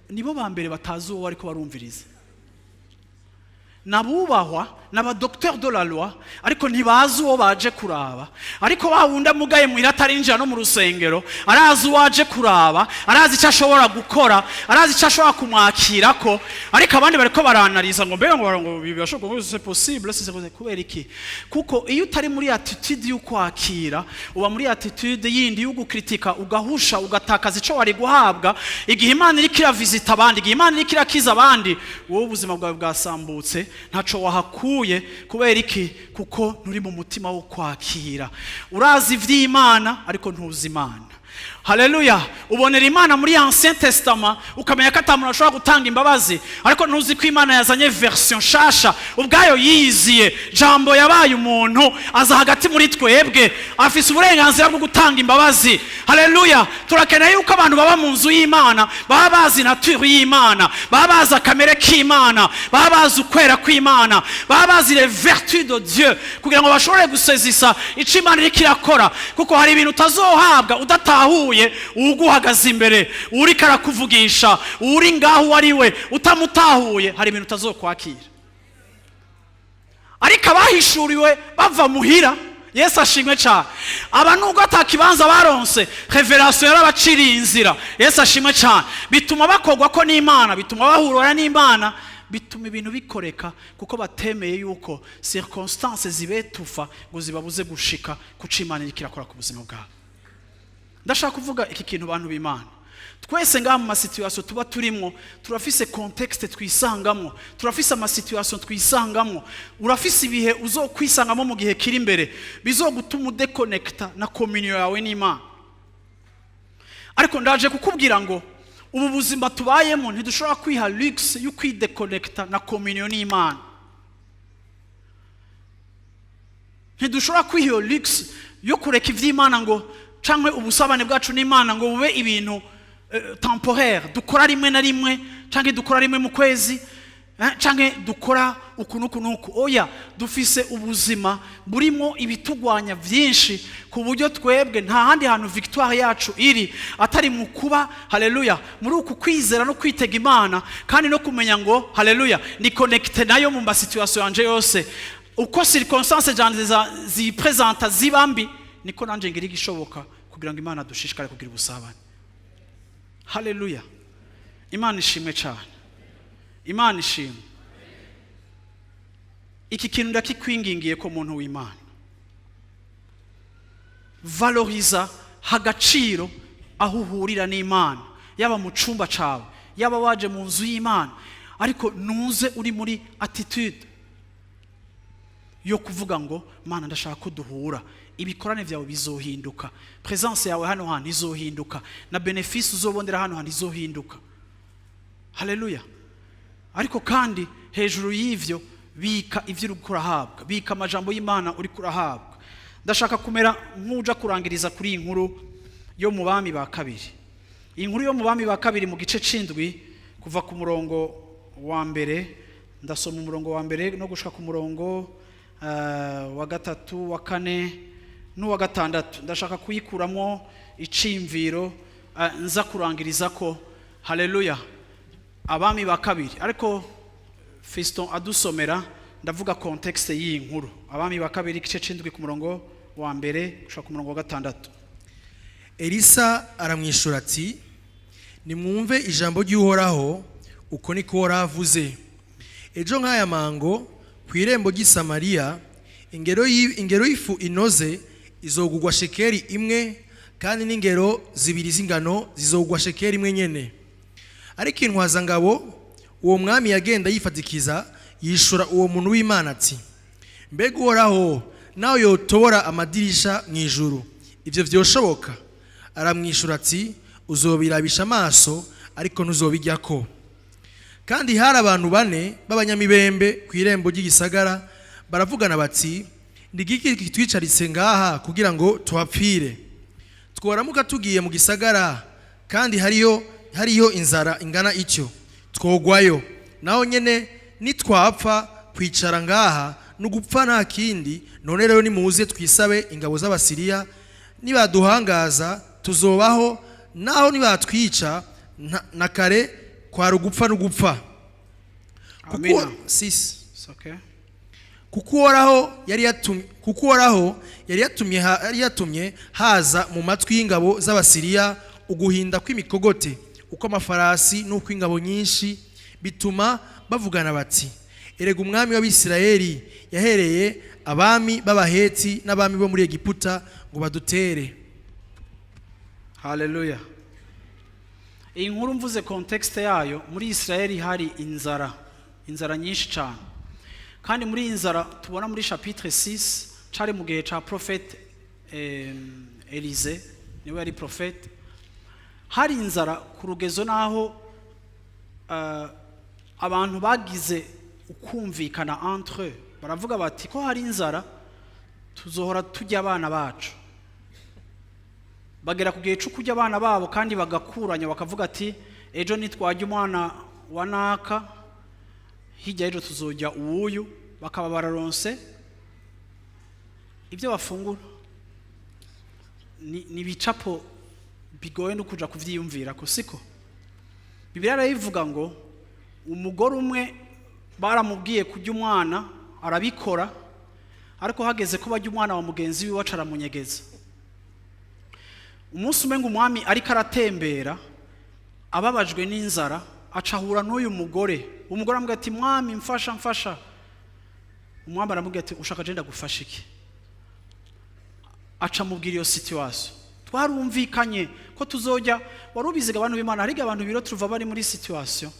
nibo ba mbere batazi uwo ariko barumviriza. Nabubahwa n'aba docteur de la loi, ariko ntibazi uwo baje kuraba. Ariko wa wundi amugaye muhira, atarinjira no mu rusengero, arazi uwo aje kuraba, arazi icyo ashobora gukora, arazi icyo ashobora kumwakirako. Ariko abandi bariko baranariza ngo mbega ngo birashoboka, ngo c'est possible, c'est possible. Kubera iki? Kuko iyo utari muri attitude y'ukwakira, uba muri attitude yindi y'ugukritika, ugahusha, ugatakaza ico wari guhabwa. Igihe Imana iriko iravisita abandi, igihe Imana iriko irakiza abandi, wowe ubuzima bwawe bwasambutse, ntaco wahakuye. Kubera iki? Kuko nturi mu mutima wo kwakira. Urazi ivy'Imana, ariko ntuzi Imana. Haleluya. Ubonera Imana muri Ancien Testament, ukamenya ko ata muntu ashobora gutanga imbabazi, ariko ntuzi ko Imana yazanye version nshasha ubwayo yiyiziye. Jambo yabaye umuntu, aza hagati muri twebwe, afise uburenganzira bwo gutanga imbabazi. Haleluya. Turakeneye yuko abantu baba mu nzu y'Imana baba bazi nature y'Imana, baba bazi akamere k'Imana, baba bazi ukwera kw'Imana, baba bazi les vertus de Dieu, kugira ngo bashobore gusezisa ico Imana iriko irakora. Kuko hari ibintu utazohabwa udatahuye uwuguhagaze imbere, uriko arakuvugisha, uri ngaho uwo ari we. Utamutahuye, hari ibintu utazokwakira. Ariko abahishuriwe bava muhira, Yesu ashimwe cyane, aba nubwo atakibanza baronse, révélation yarabaciriye inzira. Yesu ashimwe cyane. Bituma bakogwa ko n'Imana, bituma bahurura n'Imana, bituma ibintu bikoreka, kuko batemeye yuko circonstances zibetufa ngo zibabuze gushika kuco Imana iriko irakora ku buzima bwabo. Ndashaka kuvuga iki kintu, bantu b'Imana: twese ngaha, mu ma situations tuba turimwo, turafise contexte twisangamo, turafise ama situations twisangamo. Urafise ibihe uzokwisangamo mu gihe kiri imbere bizogutuma udekonekita na communion yawe n'Imana. Ariko ndaje kukubwira ngo ubu buzima tubayemo, ntidushobora kwiha luxe yo kwidéconnecta na communion n'Imana. Ntidushobora kwiha iyo luxe yo kureka iby'Imana ngo, cyangwa ubusabane bwacu n'Imana ngo bube ibintu temporaire dukora rimwe na rimwe, cyangwa dukora rimwe mu kwezi, cyangwa dukora uku n'uku n'uku. Oya, dufise ubuzima burimo ibitugwanya byinshi, ku buryo twebwe nta handi hantu victoire yacu iri atari mu kuba, haleluya, muri uku kwizera no kwitega Imana, kandi no kumenya ngo, haleluya, ni connecté nayo mu masituation yanje yose. Uko circonstance zanje ziprésenta ziba mbi, niko nanje ngira igishoboka kugira ngo Imana dushishikare kugira ubusabane. Haleluya! Imana ishimwe cyane, Imana ishimwe. Iki kintu ndakikwingingiye ko, muntu w'Imana, valoriza agaciro aho uhurira n'Imana, yaba mu cyumba cyawe, yaba waje mu nzu y'Imana, ariko nuze uri muri attitude yo kuvuga ngo: "Mana, ndashaka ko duhura." Ibikorane byawe bizohinduka, presence yawe hano hantu izohinduka, na bénéfice uzobondera hano hantu izohinduka. Haleluya! Ariko kandi hejuru y'ivyo, bika ivyo uri kurahabwa, bika amajambo y'Imana uri kurahabwa. Ndashaka kumera nk'uja kurangiriza kuri iyi nkuru yo mu Bami ba Kabiri. Iyi nkuru yo mu Bami ba Kabiri mu gice c'indwi, kuva ku murongo wa mbere, ndasoma umurongo wa mbere no gushika ku murongo wa gatatu, wa kane n'uwa gatandatu. Ndashaka kuyikuramo icimviro nza kurangiriza ko. Haleluya! Abami ba Kabiri, ariko Fiston adusomera, ndavuga contexte y'iyi nkuru. Abami ba Kabiri, igice c'indwi, ku murongo wa mbere gushika ku murongo wa gatandatu. Elisa aramwishura ati: "Nimwumve ijambo ry'Uhoraho. Uko niko Uhoraho avuze: Ejo nk'aya mango, ku irembo ry'i Samariya, ingero y'ifu inoze izogugwa shekeri 1, kandi n'ingero 2 z'ingano zizogugwa shekeri 1 nyene." Ariko intwazangabo uwo mwami yagenda yifatikiza yishura uwo muntu w'Imana ati: "Mbega Uhoraho nawe yotobora amadirisha mu ijuru, ibyo vyoshoboka?" Aramwishura ati: "Uzobirabisha amaso, ariko ntuzobijyako." Kandi hari abantu bane b'abanyamibembe ku irembo ry'igisagara. Baravugana bati: "Ni igiki kitwicaritse ngaha kugira ngo tuhapfire? Tworamuka tugiye mu gisagara, kandi hariyo inzara ingana ityo, twogwayo naho nyene. Nitwapfa kwicara ngaha no gupfa, nta kindi. None rero nimuze twisabe ingabo z'Abasiriya. Nibaduhangaza tuzobaho, naho nibatwica na kare kwari ugupfa n'ugupfa." Kuko Amina. Six. It's okay. Kuko Uhoraho yari yatumye haza mu matwi y'ingabo z'Abasiriya uguhinda kw'imikogote, uko amafarasi n'ukw'ingabo nyinshi, bituma bavugana bati: "Erega umwami w'Abisirayeli yahereye abami b'Abaheti n'abami bo muri Egiputa ngo badutere." Haleluya! Iyi nkuru mvuze contexte yayo: muri Israeli hari inzara, inzara nyinshi cyane. Kandi muri iyi nzara tubona muri chapitre 6, cari mu gihe ca prophète Élisée, niwe yari prophète. Hari inzara ku rugezo naho abantu bagize ukumvikana entre eux, baravuga bati: "Ko hari inzara, tuzohora turya abana bacu." Bagera ku gihe cyo kurya abana babo, kandi bagakuranya, bakavuga ati: "Ejo nitwajya umwana wa naka, hirya y'ejo tuzojya uwuyu." Bakaba bararonse ibyo bafungura. Ni ibicapo bigoye no kuja kuvyiyumvira ko siko Bibiliya irabivuga ngo umugore umwe baramubwiye kurya umwana, arabikora, ariko hageze ko barya umwana wa mugenzi wiwe, aca aramunyegeza. Umunsi umwe ngo umwami ariko aratembera ababajwe n'inzara, aca ahura n'uyu mugore. Umugore aramubwira ati: "Mwami, mfasha, mfasha." Umwami aramubwira ati: "Ushaka je ndagufasha iki?" Aca amubwira iyo situation: "Twarumvikanye ko tuzojya." Wari ubiziga, abantu b'Imana, hariga abantu biro tuva bari muri situation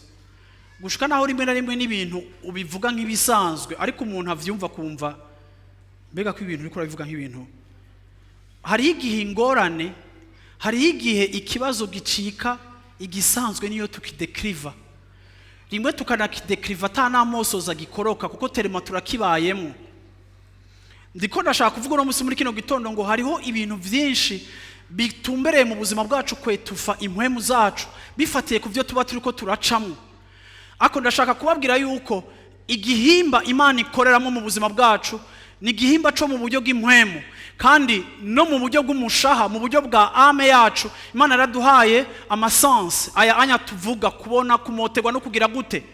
gushika naho rimwe na rimwe n'ibintu ubivuga nk'ibisanzwe, ariko umuntu avyumva kumva mbega ko ibintu uriko urabivuga nk'ibintu. Hariho igihe ingorane, Hariho igihe ikibazo gicika igisanzwe, niyo tukidekiriva rimwe, tukanakidekiriva ata n'amosoza gikoroka, kuko terema turakibayemo. Ndiko ndashaka kuvuga uno munsi muri kino gitondo ngo hariho ibintu byinshi bitumbereye mu buzima bwacu kwetufa impwemu zacu, bifatiye ku byo tuba turiko turacamo. Ariko ndashaka kubabwira yuko igihimba Imana ikoreramo mu buzima bwacu ni igihimba cyo mu buryo bw'impwemu kandi no mu buryo bw'umushaha, mu buryo bwa âme yacu. Imana yaraduhaye ama sens aya anya tuvuga: kubona, kumoterwa no kugira gute.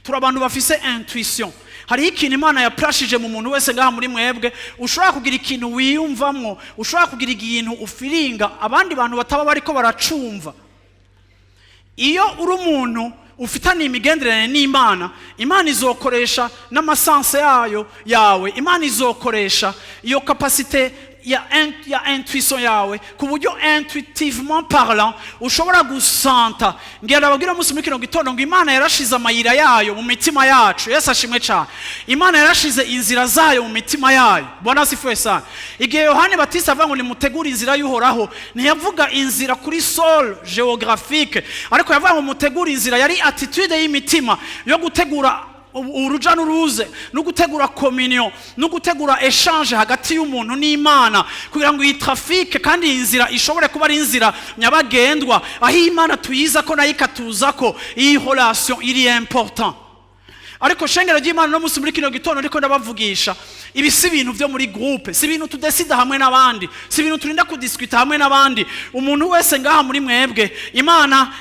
Turi abantu bafise intuition. Hariho ikintu Imana yaprashije mu muntu wese ngaha muri mwebwe. Ushobora kugira ikintu wiyumvamwo, ushobora kugira ikintu ufiringa abandi bantu bataba bariko baracumva. Iyo uri umuntu ufitaniye imigenderanire n'Imana, Imana izokoresha n'ama sens yayo yawe, Imana izokoresha iyo capacité ya intuition yawe, ku buryo intuitivement parlant ushobora gusanta. Ngira ndababwira umunsi muri kino gitondo ngo Imana yarashize amayira yayo mu mitima yacu. Yesu ashimwe cyane. Imana yarashize inzira zayo mu mitima yayo. Bwana asifiwe sana. Igihe Yohani Batista avuga ngo "Nimutegure inzira y'Uhoraho", ntiyavuga inzira kuri sol géographique, ariko yavuga ngo "Mutegure inzira", yari attitude y'imitima yo gutegura uruja n'uruze, no gutegura communion, no gutegura échange hagati y'umuntu n'Imana, kugira ngo iyi trafic kandi iyi nzira ishobore kuba ari inzira nyabagendwa, aho Imana tuyiza ko nayo ikatuza ko. Iyi relation iri important. Ariko shengero ry'Imana, no munsi muri kino gitondo ndiko ndabavugisha, ibi si ibintu byo muri groupe, si ibintu tudesida hamwe n'abandi, si ibintu turinda kudiskuta hamwe n'abandi. Umuntu wese ngaha muri mwebwe, Imana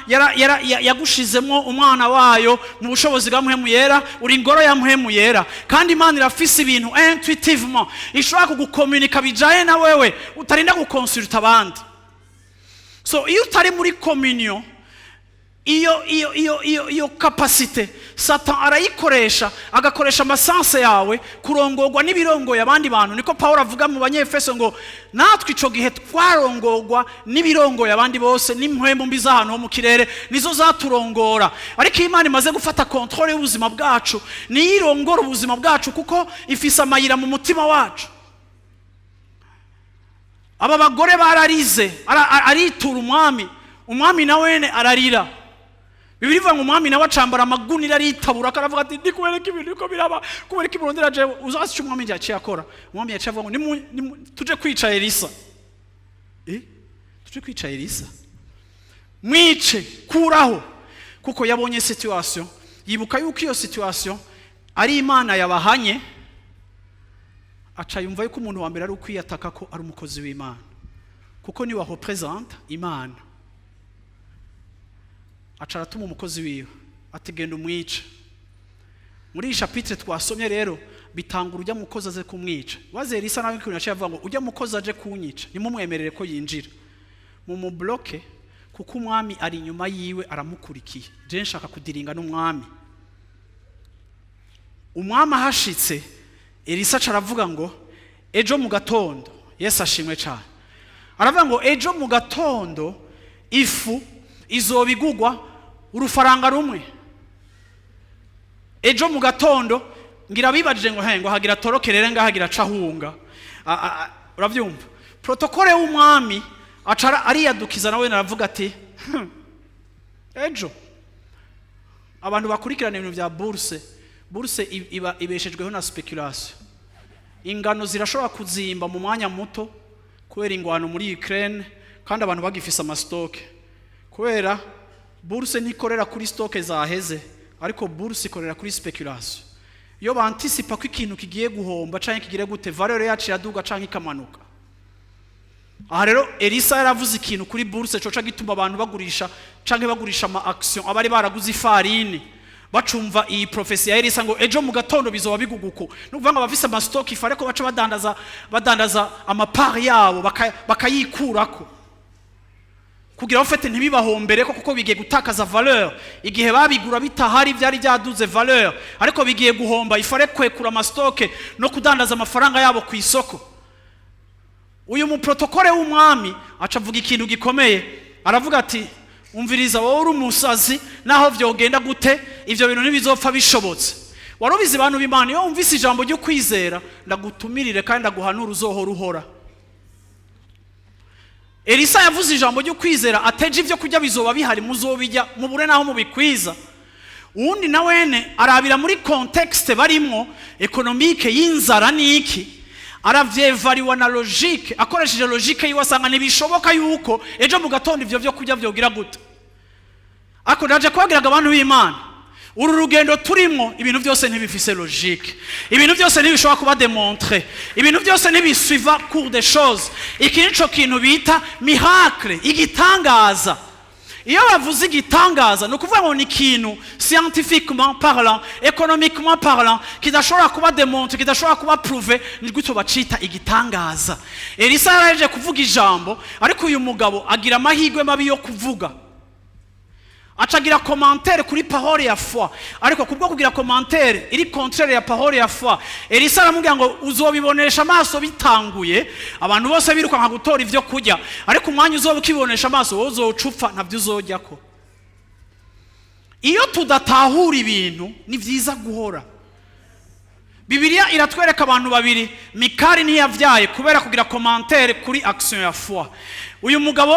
yagushizemo umwana wayo mu bushobozi bwa Mpwemu Yera. Uri ingoro ya Mpwemu Yera, kandi Imana irafise ibintu intuitivement ishobora kugukomunika bijanye na wewe, utarinda gukonsulta abandi. So iyo utari muri communion, iyo capacité Satan arayikoresha, agakoresha ama sens yawe kurongorwa n'ibirongoye abandi bantu. Niko Paul avuga mu Banyefeso ngo natwe ico gihe twarongorwa n'ibirongoye abandi bose, n'impwemu mbi z'ahantu ho mu kirere nizo zaturongora. Ariko iyo Imana imaze gufata contrôle y'ubuzima bwacu, niyo irongora ubuzima bwacu, kuko ifise amayira mu mutima wacu. Aba bagore bararize, aritura umwami, umwami na wene ararira. Bibiri ivuga ngo umwami nawe acambara amagunira, aritabura, akaravuga ati: "Ndi kubereka ibintu biko biraba, kubereka ibirondera jewe." Uzazi icyo umwami yaciye akora? Umwami yaciye avuga ngo tuje kwica Elisa. Tuje kwica Elisa, mwice, kuraho. Kuko yabonye situation, yibuka yuko iyo situation ari Imana yabahanye, aca yumva yuko umuntu wa mbere ari ukwiyataka ko ari umukozi w'Imana, kuko niwe représente Imana. Aca aratuma umukozi wiwe ati: "Genda umwice." Muri iyi chapitre twasomye rero, bitanga ujya mukozi aze kumwica. Waze Elisa nawe ikintu yaciye avuga ngo: "Ujya mukozi aje kunyica, nimumwemerere ko yinjira, mumubloke, kuko umwami ari inyuma yiwe aramukurikiye. Je nshaka kudiringa n'umwami." Umwami ahashitse, Elisa aca aravuga ngo ejo mu gatondo. Yesu ashimwe cyane. Aravuga ngo ejo mu gatondo ifu izoba igugwa urufaranga rumwe. Ejo mu gatondo. Ngira bibajije ngo he ngo hagira toroke rero ngaha, hagira acahunga. Uravyumva protocole w'umwami, aca ariyadukiza nawe, aravuga ati: "Ejo." Abantu bakurikirana ibintu bya bourse, bourse iba ibeshejweho na spéculation. Ingano zirashobora kuzimba mu mwanya muto kubera ingwano muri Ukraine, kandi abantu bagifise ama stock, kubera bourse ntikorera kuri stock zaheze, ariko bourse ikorera kuri spéculation. Iyo bantisipa ko ikintu kigiye guhomba canke kigiye gute, valeur yacu iraduga canke ikamanuka. Aha rero Elisa yaravuze ikintu kuri bourse coca gituma abantu bagurisha canke bagurisha ama action. Abari baraguze ifarini bacumva iyi prophétie ya Elisa ngo ejo mu gatondo bizoba biguguko, ni ukuvuga ngo abafise ama stock ifu, ariko baca badandaza ama part yabo, bakayikurako kugira bafete ntibibahombere ko, kuko bigiye gutakaza valeur. Igihe babigura bitahari, byari byaduze valeur, ariko bigiye guhomba. Ifare kwekura ama stock no kudandaza amafaranga yabo ku isoko. Uyu mu protocole w'umwami aca avuga ikintu gikomeye, aravuga ati: "Umviriza wowe, uri umusazi, naho vyogenda gute ivyo bintu ntibizopfa bishobotse." Wari ubizi, bantu b'Imana, iyo wumvise ijambo ryo kwizera, ndagutumirire kandi ndaguhanura uzohora uhora. Elisa yavuze ijambo ryo kwizera, ateje ibyo kurya bizoba bihari, muzobijya mubure naho mubikwiza. Uwundi na wene arabira muri contexte barimwo économique y'inzara n'iki, aravyevariwa na logique, akoresheje logique yiwe asanga ntibishoboka yuko ejo mu gatondo ivyo vyo kurya vyogira gute. Ariko ndaje kubabwiraga, abantu b'Imana, uru rugendo turimo, ibintu byose ntibifise logique, ibintu byose ntibishobora kuba démontré, ibintu byose ntibisuiva cours des choses. Iki nico kintu bita miracle, igitangaza. Iyo bavuze igitangaza, ni ukuvuga ngo ni ikintu scientifiquement parlant, économiquement parlant, kidashobora kuba démontré, kidashobora kuba prouvé. Ni gutyo bacita igitangaza. Elisa yaraje kuvuga ijambo, ariko uyu mugabo agira amahirwe mabi yo kuvuga, acagira commentaire kuri parole ya foi. Ariko kubwo kugira commentaire iri contraire ya parole ya foi, Elisa aramubwira ngo uzobibonesha amaso bitanguye, abantu bose birukanka gutora ivyo kurya, ariko umwanya uzoba ukibonesha amaso, wowe uzoca upfa, ntabyo uzojyako. Iyo tudatahura ibintu, ni vyiza guhora. Bibiliya iratwereka abantu babiri. Mikali ntiyavyaye kubera kugira commentaire kuri action ya foi. Uyu mugabo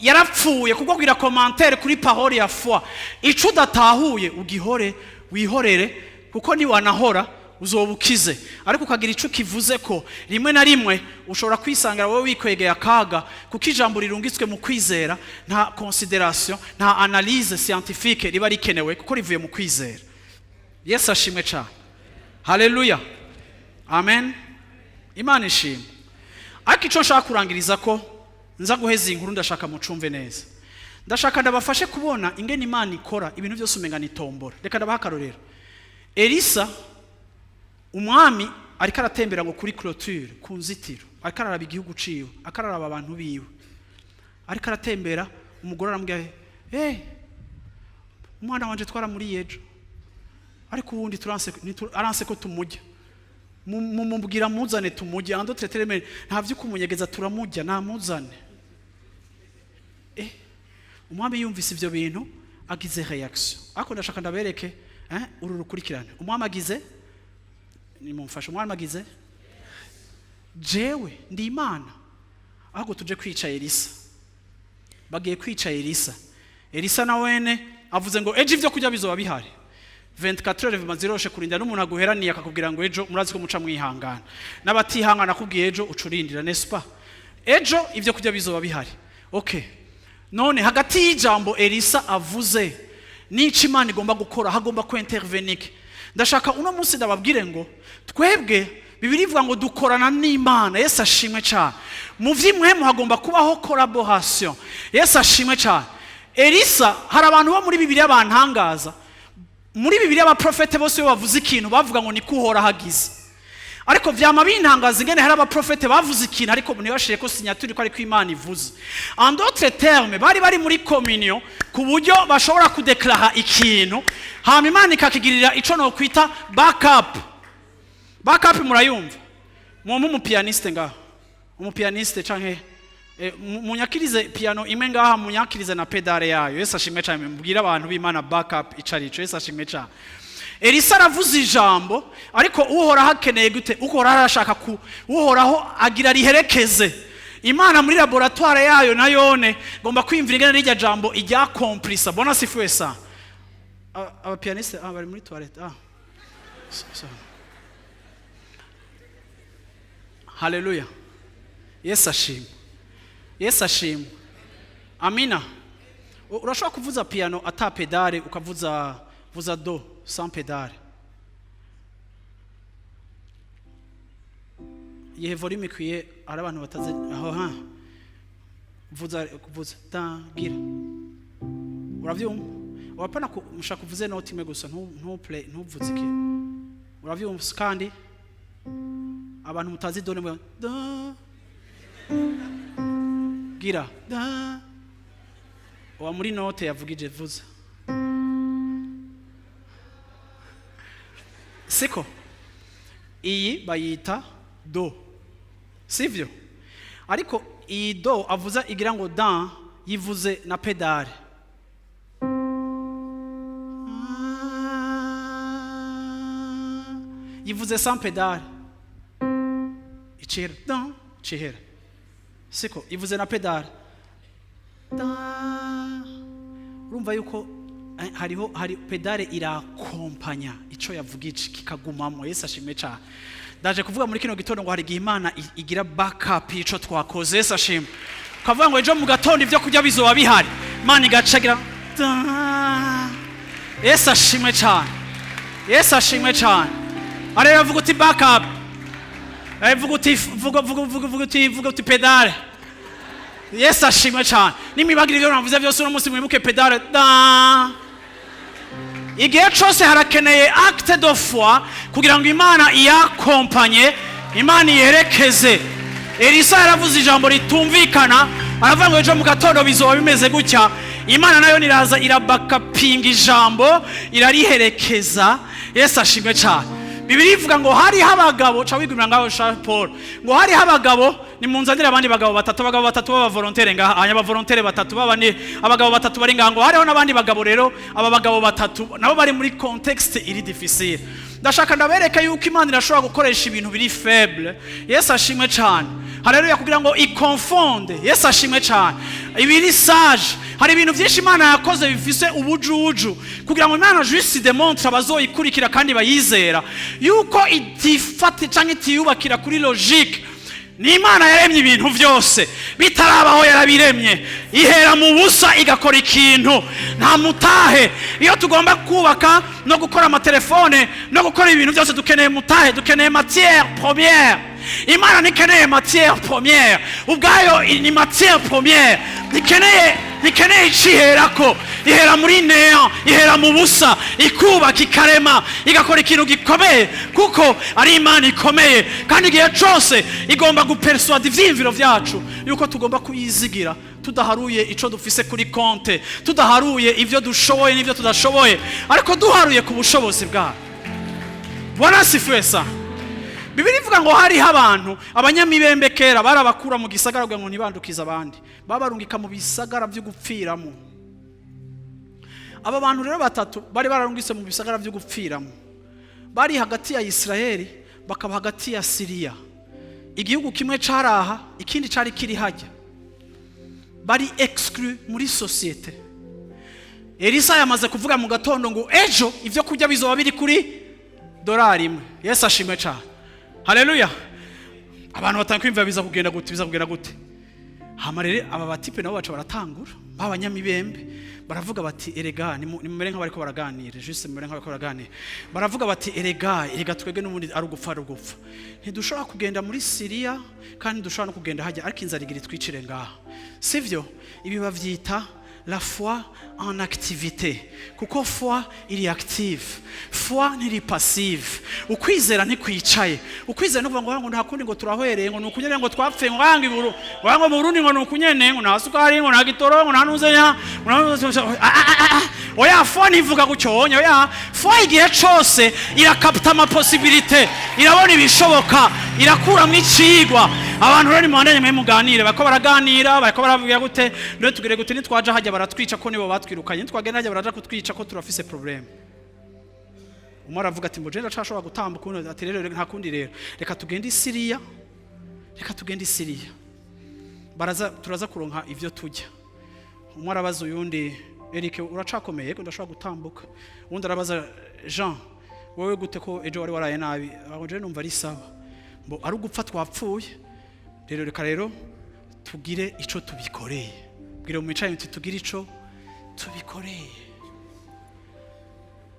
yarapfuye kubwo kugira commentaire kuri parole ya foi. Ico udatahuye ugihore, wihorere, kuko niwanahora uzoba ukize. Ariko ukagira ico kivuze ko rimwe na rimwe ushobora kwisangira wowe wikwegeye akaga, kuko ijambo rirungitswe mu kwizera nta considération, nta analyse scientifique riba rikenewe, kuko rivuye mu kwizera. Yesu ashimwe cyane. Haleluya, amen. Imana ishimwe. Ariko icyo nshaka kurangiriza ko nza guheza iyi nkuru, ndashaka mucumve neza, ndashaka ndabafashe kubona ingene Imana ikora ibintu byose umenga ni tombora. Reka ndabaha akarorero. Elisa, umwami ariko aratembera ngo kuri clôture, ku nzitiro, ariko araraba igihugu ciwe, ariko araraba abantu biwe, ariko aratembera. Umugore aramubwira: "Eh, umwana wanje twaramuriye ejo, ariko ubundi turanse, aranse ko tumujya. Mumubwira muzane tumujye. En d'autres termes, nta vyo kumunyegeza, turamujya, namuzane." Eh, umwami yumvise ivyo bintu agize réaction. Ariko ndashaka ndabereke uru rukurikirane. Umwami agize, nimumfashe, umwami agize: "Jewe ndi Imana, ahubwo tuje kwica Elisa." Bagiye kwica Elisa. Elisa na wene avuze ngo ejo ivyo kurya bizoba bihari. 24 heures bimaze ziroshe kurinda n'umuntu aguheraniye akakubwira ngo ejo. Murazi ko muca mwihangana n'abatihangana, akubwiye ejo ucurindira, n'est-ce pas? Ejo ivyo kurya bizoba bihari. Okay, none hagati y'ijambo Elisa avuze n'ico Imana igomba gukora, hagomba ku intervenir. Ndashaka uno munsi ndababwire ngo twebwe Bibiri ivuga ngo dukorana n'Imana. Yesu ashimwe cyane. Mu vy'impwemu hagomba kubaho collaboration. Yesu ashimwe cyane. Elisa, hari abantu bo muri Bibiliya bantangaza. Muri Bibiliya abaprofete bose iyo bavuze ikintu bavuga ngo niko Uhoraho agize. Ariko vyama bintangaza ingene hari abaprofete bavuze ikintu ariko ntibashire ko signature ko ariko Imana ivuze. En d'autres termes, bari muri communion ku buryo bashobora kudeklara ikintu, hama Imana ikakigirira ico nokwita backup. Backup murayumva? Mwumva umupianiste ngaha, umupianiste canke munyakirize piano imwe ngaha, munyakirize na pédale yayo. Yesu ashimwe cyane. Mbwira abantu b'Imana backup ico arico. Yesu ashimwe cyane. Elisa aravuze ijambo, ariko Uhoraho akeneye gute? Uhoraho arashaka ku Uhoraho agira riherekeze. Imana muri laboratoire yayo na yone ngomba kwiyumvira ingene rirya jambo ijyakomplisa. Bwana asifiwe sana. Abapianiste bari muri toilette. So. Haleluya, Yesu ashimwe, Yesu ashimwe. Amina. Urashobora kuvuza piano ata pédale, ukavuza vuza do sans pédale. Iyihe volume ikwiye? Hari abantu batazi aho ha vuza, kuvuza tangira, uravyumva? Wapana mushaka kuvuze note imwe gusa, ntu play, ntuvuze iki, uravyumva? Kandi abantu mutazi do, nimwe da gira da wa muri note yavugije vuza, siko? Iyi bayita do, sivyo? Ariko iyi do avuza igira ngo dan, yivuze na pédale. Yivuze sans pédale, icihera dan, cihera, siko? Ivuze na pédale. Da. Urumva yuko hariho hari pédale irakompanya ico yavugije kikagumamo. Yesu ashimwe cyane. Ndaje kuvuga muri kino gitondo ngo hari igihe Imana igira backup y'ico twakoze. Yesu ashimwe. Ukavuga ngo ejo mu gatondo ibyo kurya bizoba bihari, Imana igacagira da. Yesu ashimwe cyane. Yesu ashimwe cyane. Areba, vuga uti backup. Vuga uti, vuga, vuga, vuga, vuga uti, vuga uti pédale. Yesu ashimwe cyane. Nimwibagira ibyo navuze byose uno munsi, mwibuke pédale da. Igihe cyose harakeneye acte de foi kugira ngo Imana iyakompanye, Imana iyerekeze. Elisa yaravuze ijambo ritumvikana, aravuga ngo ejo mu gatondo bizoba bimeze gutya. Imana nayo niraza irabakapinga ijambo, irariherekeza. Yesu ashimwe cyane. Bibiri ivuga ngo hariho abagabo, ca wigumira ngaho sha Paul, ngo hariho abagabo. Nimunzanire abandi bagabo batatu, abagabo batatu b'abavolontaire ngaha anya, abavolontaire batatu baba ni abagabo batatu bari ngaha. Ngo hariho n'abandi bagabo rero. Aba bagabo batatu nabo bari muri contexte iri difficile. Ndashaka ndabereke yuko Imana irashobora gukoresha ibintu biri faible. Yesu ashimwe cyane. Haleluya. Kugira ngo ikonfonde. Yesu ashimwe cyane. Ibiri sage, hari ibintu byinshi Imana yakoze bifise ubujuju kugira ngo Imana juste démontre abazoyikurikira kandi bayizera yuko itifata cyangwa itiyubakira kuri logique. Ni Imana yaremye ibintu byose, bitarabaho yarabiremye. Ihera mu busa igakora ikintu, nta mutahe. Iyo tugomba kubaka no gukora amatelefone no gukora ibintu byose, dukeneye mutahe, dukeneye matière première. Imana ntikeneye matière première, ubwayo ni matière première. Ntikeneye iciherako, ihera muri néant, ihera mu busa, ikubaka, ikarema, igakora ikintu gikomeye, kuko ari Imana ikomeye. Kandi igihe cyose igomba gupersuada ivyiyumviro vyacu yuko tugomba kuyizigira, tudaharuye ico dufise kuri konte, tudaharuye ivyo dushoboye n'ivyo tudashoboye, ariko duharuye ku bushobozi bwayo. Bwana asifiwe sana. Bibiri ivuga ngo hariho abantu, abanyamibembe, kera barabakura mu gisagara kugira ngo ntibandukize abandi, babarungika mu bisagara byo gupfiramo. Aba bantu rero batatu bari bararungitse mu bisagara byo gupfiramo, bari hagati ya Isirayeli bakaba hagati ya Siriya. Igihugu kimwe caraha, ikindi cari kiri hajya. Bari exclu muri société. Elisa yamaze kuvuga mu gatondo ngo ejo ibyo kurya bizoba biri kuri dorari imwe. Yesu ashimwe cyane. Haleluya. Abantu batanga kwimva biza kugenda gute, biza kugenda gute? Hama rero aba batipe nabo baca baratangura, b'abanyamibembe, baravuga bati: "Erega nimumere nk'abariko baraganira, juste mumere nk'abariko baraganira." Baravuga bati: "Erega, erega twebwe n'ubundi ari ugupfa, ari ugupfa. Ntidushobora kugenda muri Siriya kandi ntidushobora no kugenda hajya, ariko inzara igira itwicire ngaha, sivyo?" Ibi bavyita la foi en activité, kuko foi iri active, foi ntiri passive. Ukwizera ntikwicaye. Ukwizera no kuvuga ngo nta kundi, ngo turahwereye, ngo nukunyene, ngo twapfuye, ngo ngo iburu, ngo mu Burundi, ngo nukunyene, ngo nta sukari, ngo nta gitoro, ngo nta nuzenya, ngo nta. Ah, ah, ah, ah. Oya, foi ntivuga gutyo onya. Oya, foi igihe cose irakapta ama possibilités, irabona ibishoboka, irakuramwo icigwa. Abantu rero nimubandanye mwe muganire. Bariko baraganira, bariko baravuga gute rero: "Tugire gute? Nitwaja hajya baratwica, ko nibo batwirukanye. Nitwagenda hajya baraja kutwica, ko turafise problème." Umwe aravuga ati: "Mbo je ndacashobora gutambuka." Undi ati: "Rero nta kundi rero, reka tugende i Siriya, reka tugende i Siriya, baraza turaza kuronka ivyo turya." Umwe arabaza uyundi: "Eric, uracakomeye?" "Yego, ndashobora gutambuka." Uwundi arabaza: "Jean, wowe gute, ko ejo wari waraye nabi?" "Aho je numva ari sawa." Mbo ari ugupfa twapfuye rero, reka rero tugire ico tubikoreye. Bwira mu micaye uti: "Tugire ico tubikoreye."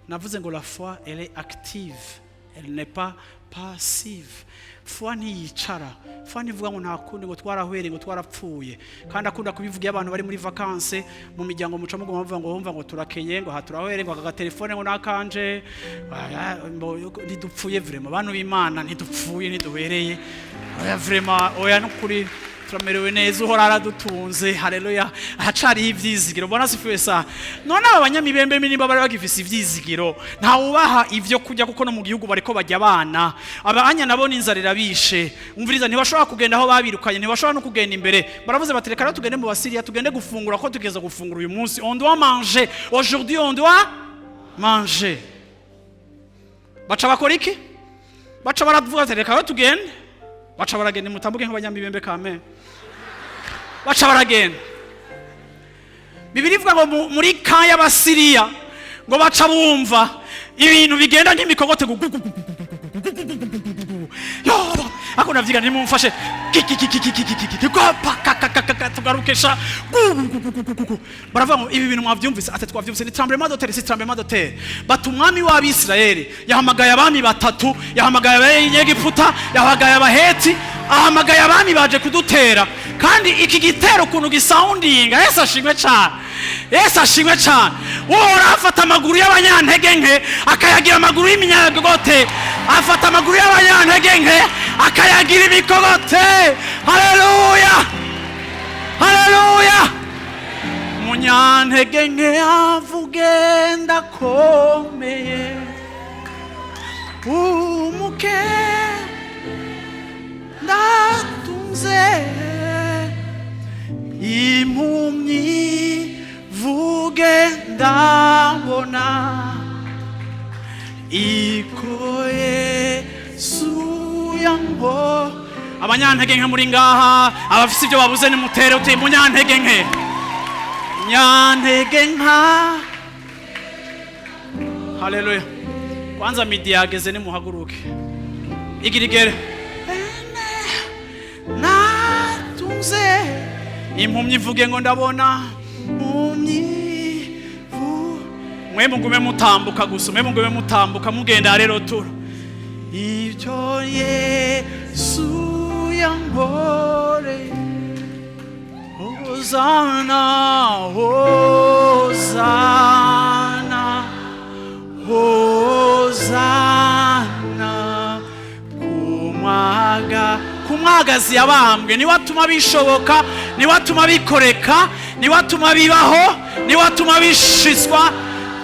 Navuze ngo la foi, elle est active, elle n'est pas passive. Foi ntiyicara. Foi ntivuga ngo nta kundi, ngo twarahwereye, ngo twarapfuye. Kandi akunda kubivuga iyo abantu bari muri vacances mu miryango, muca muguma bavuga ngo wumva ngo turakenye, ngo aha turahwereye, ngo aka gatelefone ngo nakanje. Aya, ngo ntidupfuye vraiment, abantu b'Imana, ntidupfuye, ntiduhereye. Oya, vraiment, oya, nukuri turamerewe neza, Uhora aradutunze. Haleluya. Ahacariho ivyizigiro. Bwana asifiwe sana. None aba banyamibembe nimba bari bagifise ivyizigiro, ntawubaha ivyo kurya, kuko no mu gihugu bariko bajya abana abanya nabo n'inzara irabishe. Umviriza, ntibashobora kugenda aho babirukanye, ntibashobora no kugenda imbere. Baravuze bati: "Reka rero tugende mu Basiriya, tugende gufungura, ko tugeza gufungura uyu munsi. On doit manger aujourd'hui, on doit manger." Baca bakora iki? Baca baravuga ati: "Reka rero tugende." Baca baragenda. Mutambuke nk'abanyamibembe kame. Baca baragenda. Bibiliya ivuga ngo muri camp y'Abasiriya ngo baca bumva ibintu bigenda nk'imikogote gu- gu- gu- gu- gu- yo. Ako navyiga, nimumfashe. Tugarukesha, baravuga ngo ibi bintu mwavyumvise? Ati twavyumvise. Ni tremblement de terre, si tremblement de terre. Bati umwami w'Abisirayeli yahamagaye abami batatu, yahamagaye Abanyegiputa, yahamagaye Abaheti, ahamagaye abami baje kudutera. Kandi iki gitero ukuntu gisoundinga! Yesu ashimwe cyane, Yesu ashimwe cyane. Uhoraho afata amaguru y'abanyantege nke akayagira amaguru y'iminyagote, afata amaguru y'abanyantege nke akayagira imikogote. Haleluya, haleluya! Munyantege nke avuge ndakomeye, umuke ndatunze, impumyi vuge ndabona, iko Yesu yango. Abanyantege nke muri ngaha, abafise ibyo babuze, nimutere uti munyantege nke, nyantege nka. Haleluya! Kwanza midi yageze, nimuhaguruke. Igirigere natunze, impumyi ivuge ngo ndabona. Impumyi mwe mugume mutambuka gusa, mwe mugume mutambuka mugenda. Rero turo ibyo Yesu yankoreye. Hozana, hozana, hozana kumwaga kumwagazi yabambwe. Niwe atuma bishoboka, niwe atuma bikoreka, niwe atuma bibaho, niwe atuma bishiswa.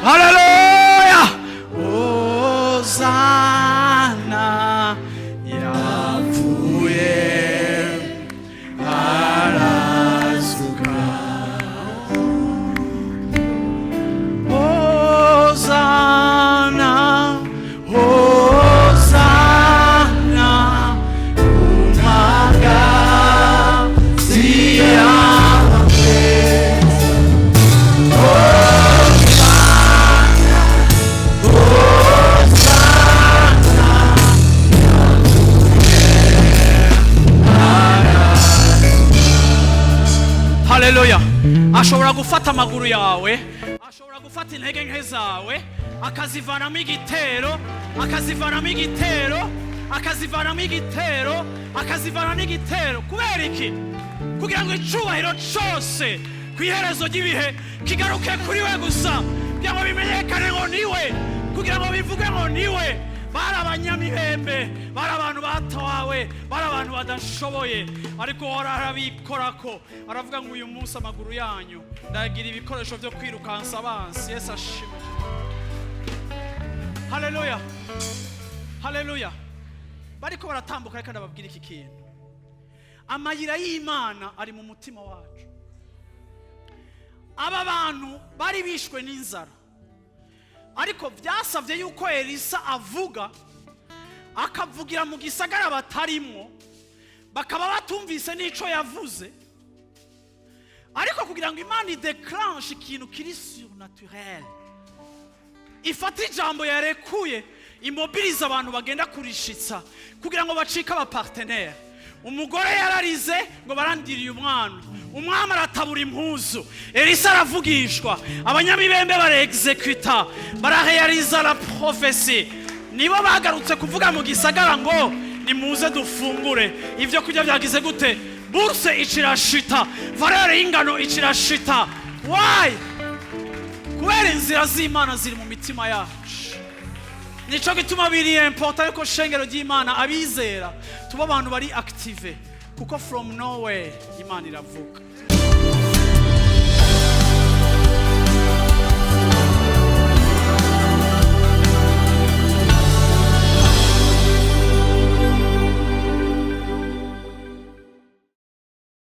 Haleluya! Hozana yapfuye arazuka. Hozana, hozana kumwagazi yabambwe. Hozana, hozana yapfuye. Haleluya! Ashobora gufata amaguru yawe, ashobora gufata intege nke zawe akazivanamo igitero, akazivanamo igitero, akazivanamo igitero, akazivanamo igitero. Kubera iki? Kugira ngo icubahiro cose ku iherezo ry'ibihe kigaruke kuri we gusa, kugira ngo bimenyekane ngo niwe, kugira ngo bivuge ngo niwe. Bari abanyamihembe, bari abantu batawawe, bari abantu badashoboye, ariko uhoraho arabikorako, aravuga ngo uyu munsi amaguru yanyu ndagira ibikoresho byo kwirukansa abansi. Yesu ashimwe! Haleluya, haleluya! Bariko baratambuka. Reka ndababwira iki kintu: amayira y'Imana ari mu mutima wacu. Aba bantu bari bishwe n'inzara, ariko byasabye yuko Elisa avuga, akavugira mu gisagara batarimwo, bakaba batumvise n'ico yavuze, ariko kugira ngo Imana idéclenche ikintu kiri surnaturel, ifate ijambo yarekuye, imobilize abantu bagenda kurishitsa kugira ngo bacike abapartenaires. Umugore yararize ngo barandiriye umwana, umwami aratabura impuzu, Elisa aravugishwa, abanyamibembe barexécuta, bararéalisa la prophétie. Nibo bagarutse kuvuga mu gisagara ngo nimuze dufungure ibyo kurya. Byagize gute? Bourse icirashita, valeur y'ingano icirashita. Why? Kubera inzira z'Imana ziri mu mitima yacu. Nico gituma biri important yuko shengero ry'Imana, abizera, tuba abantu bari active, kuko from nowhere Imana iravuga.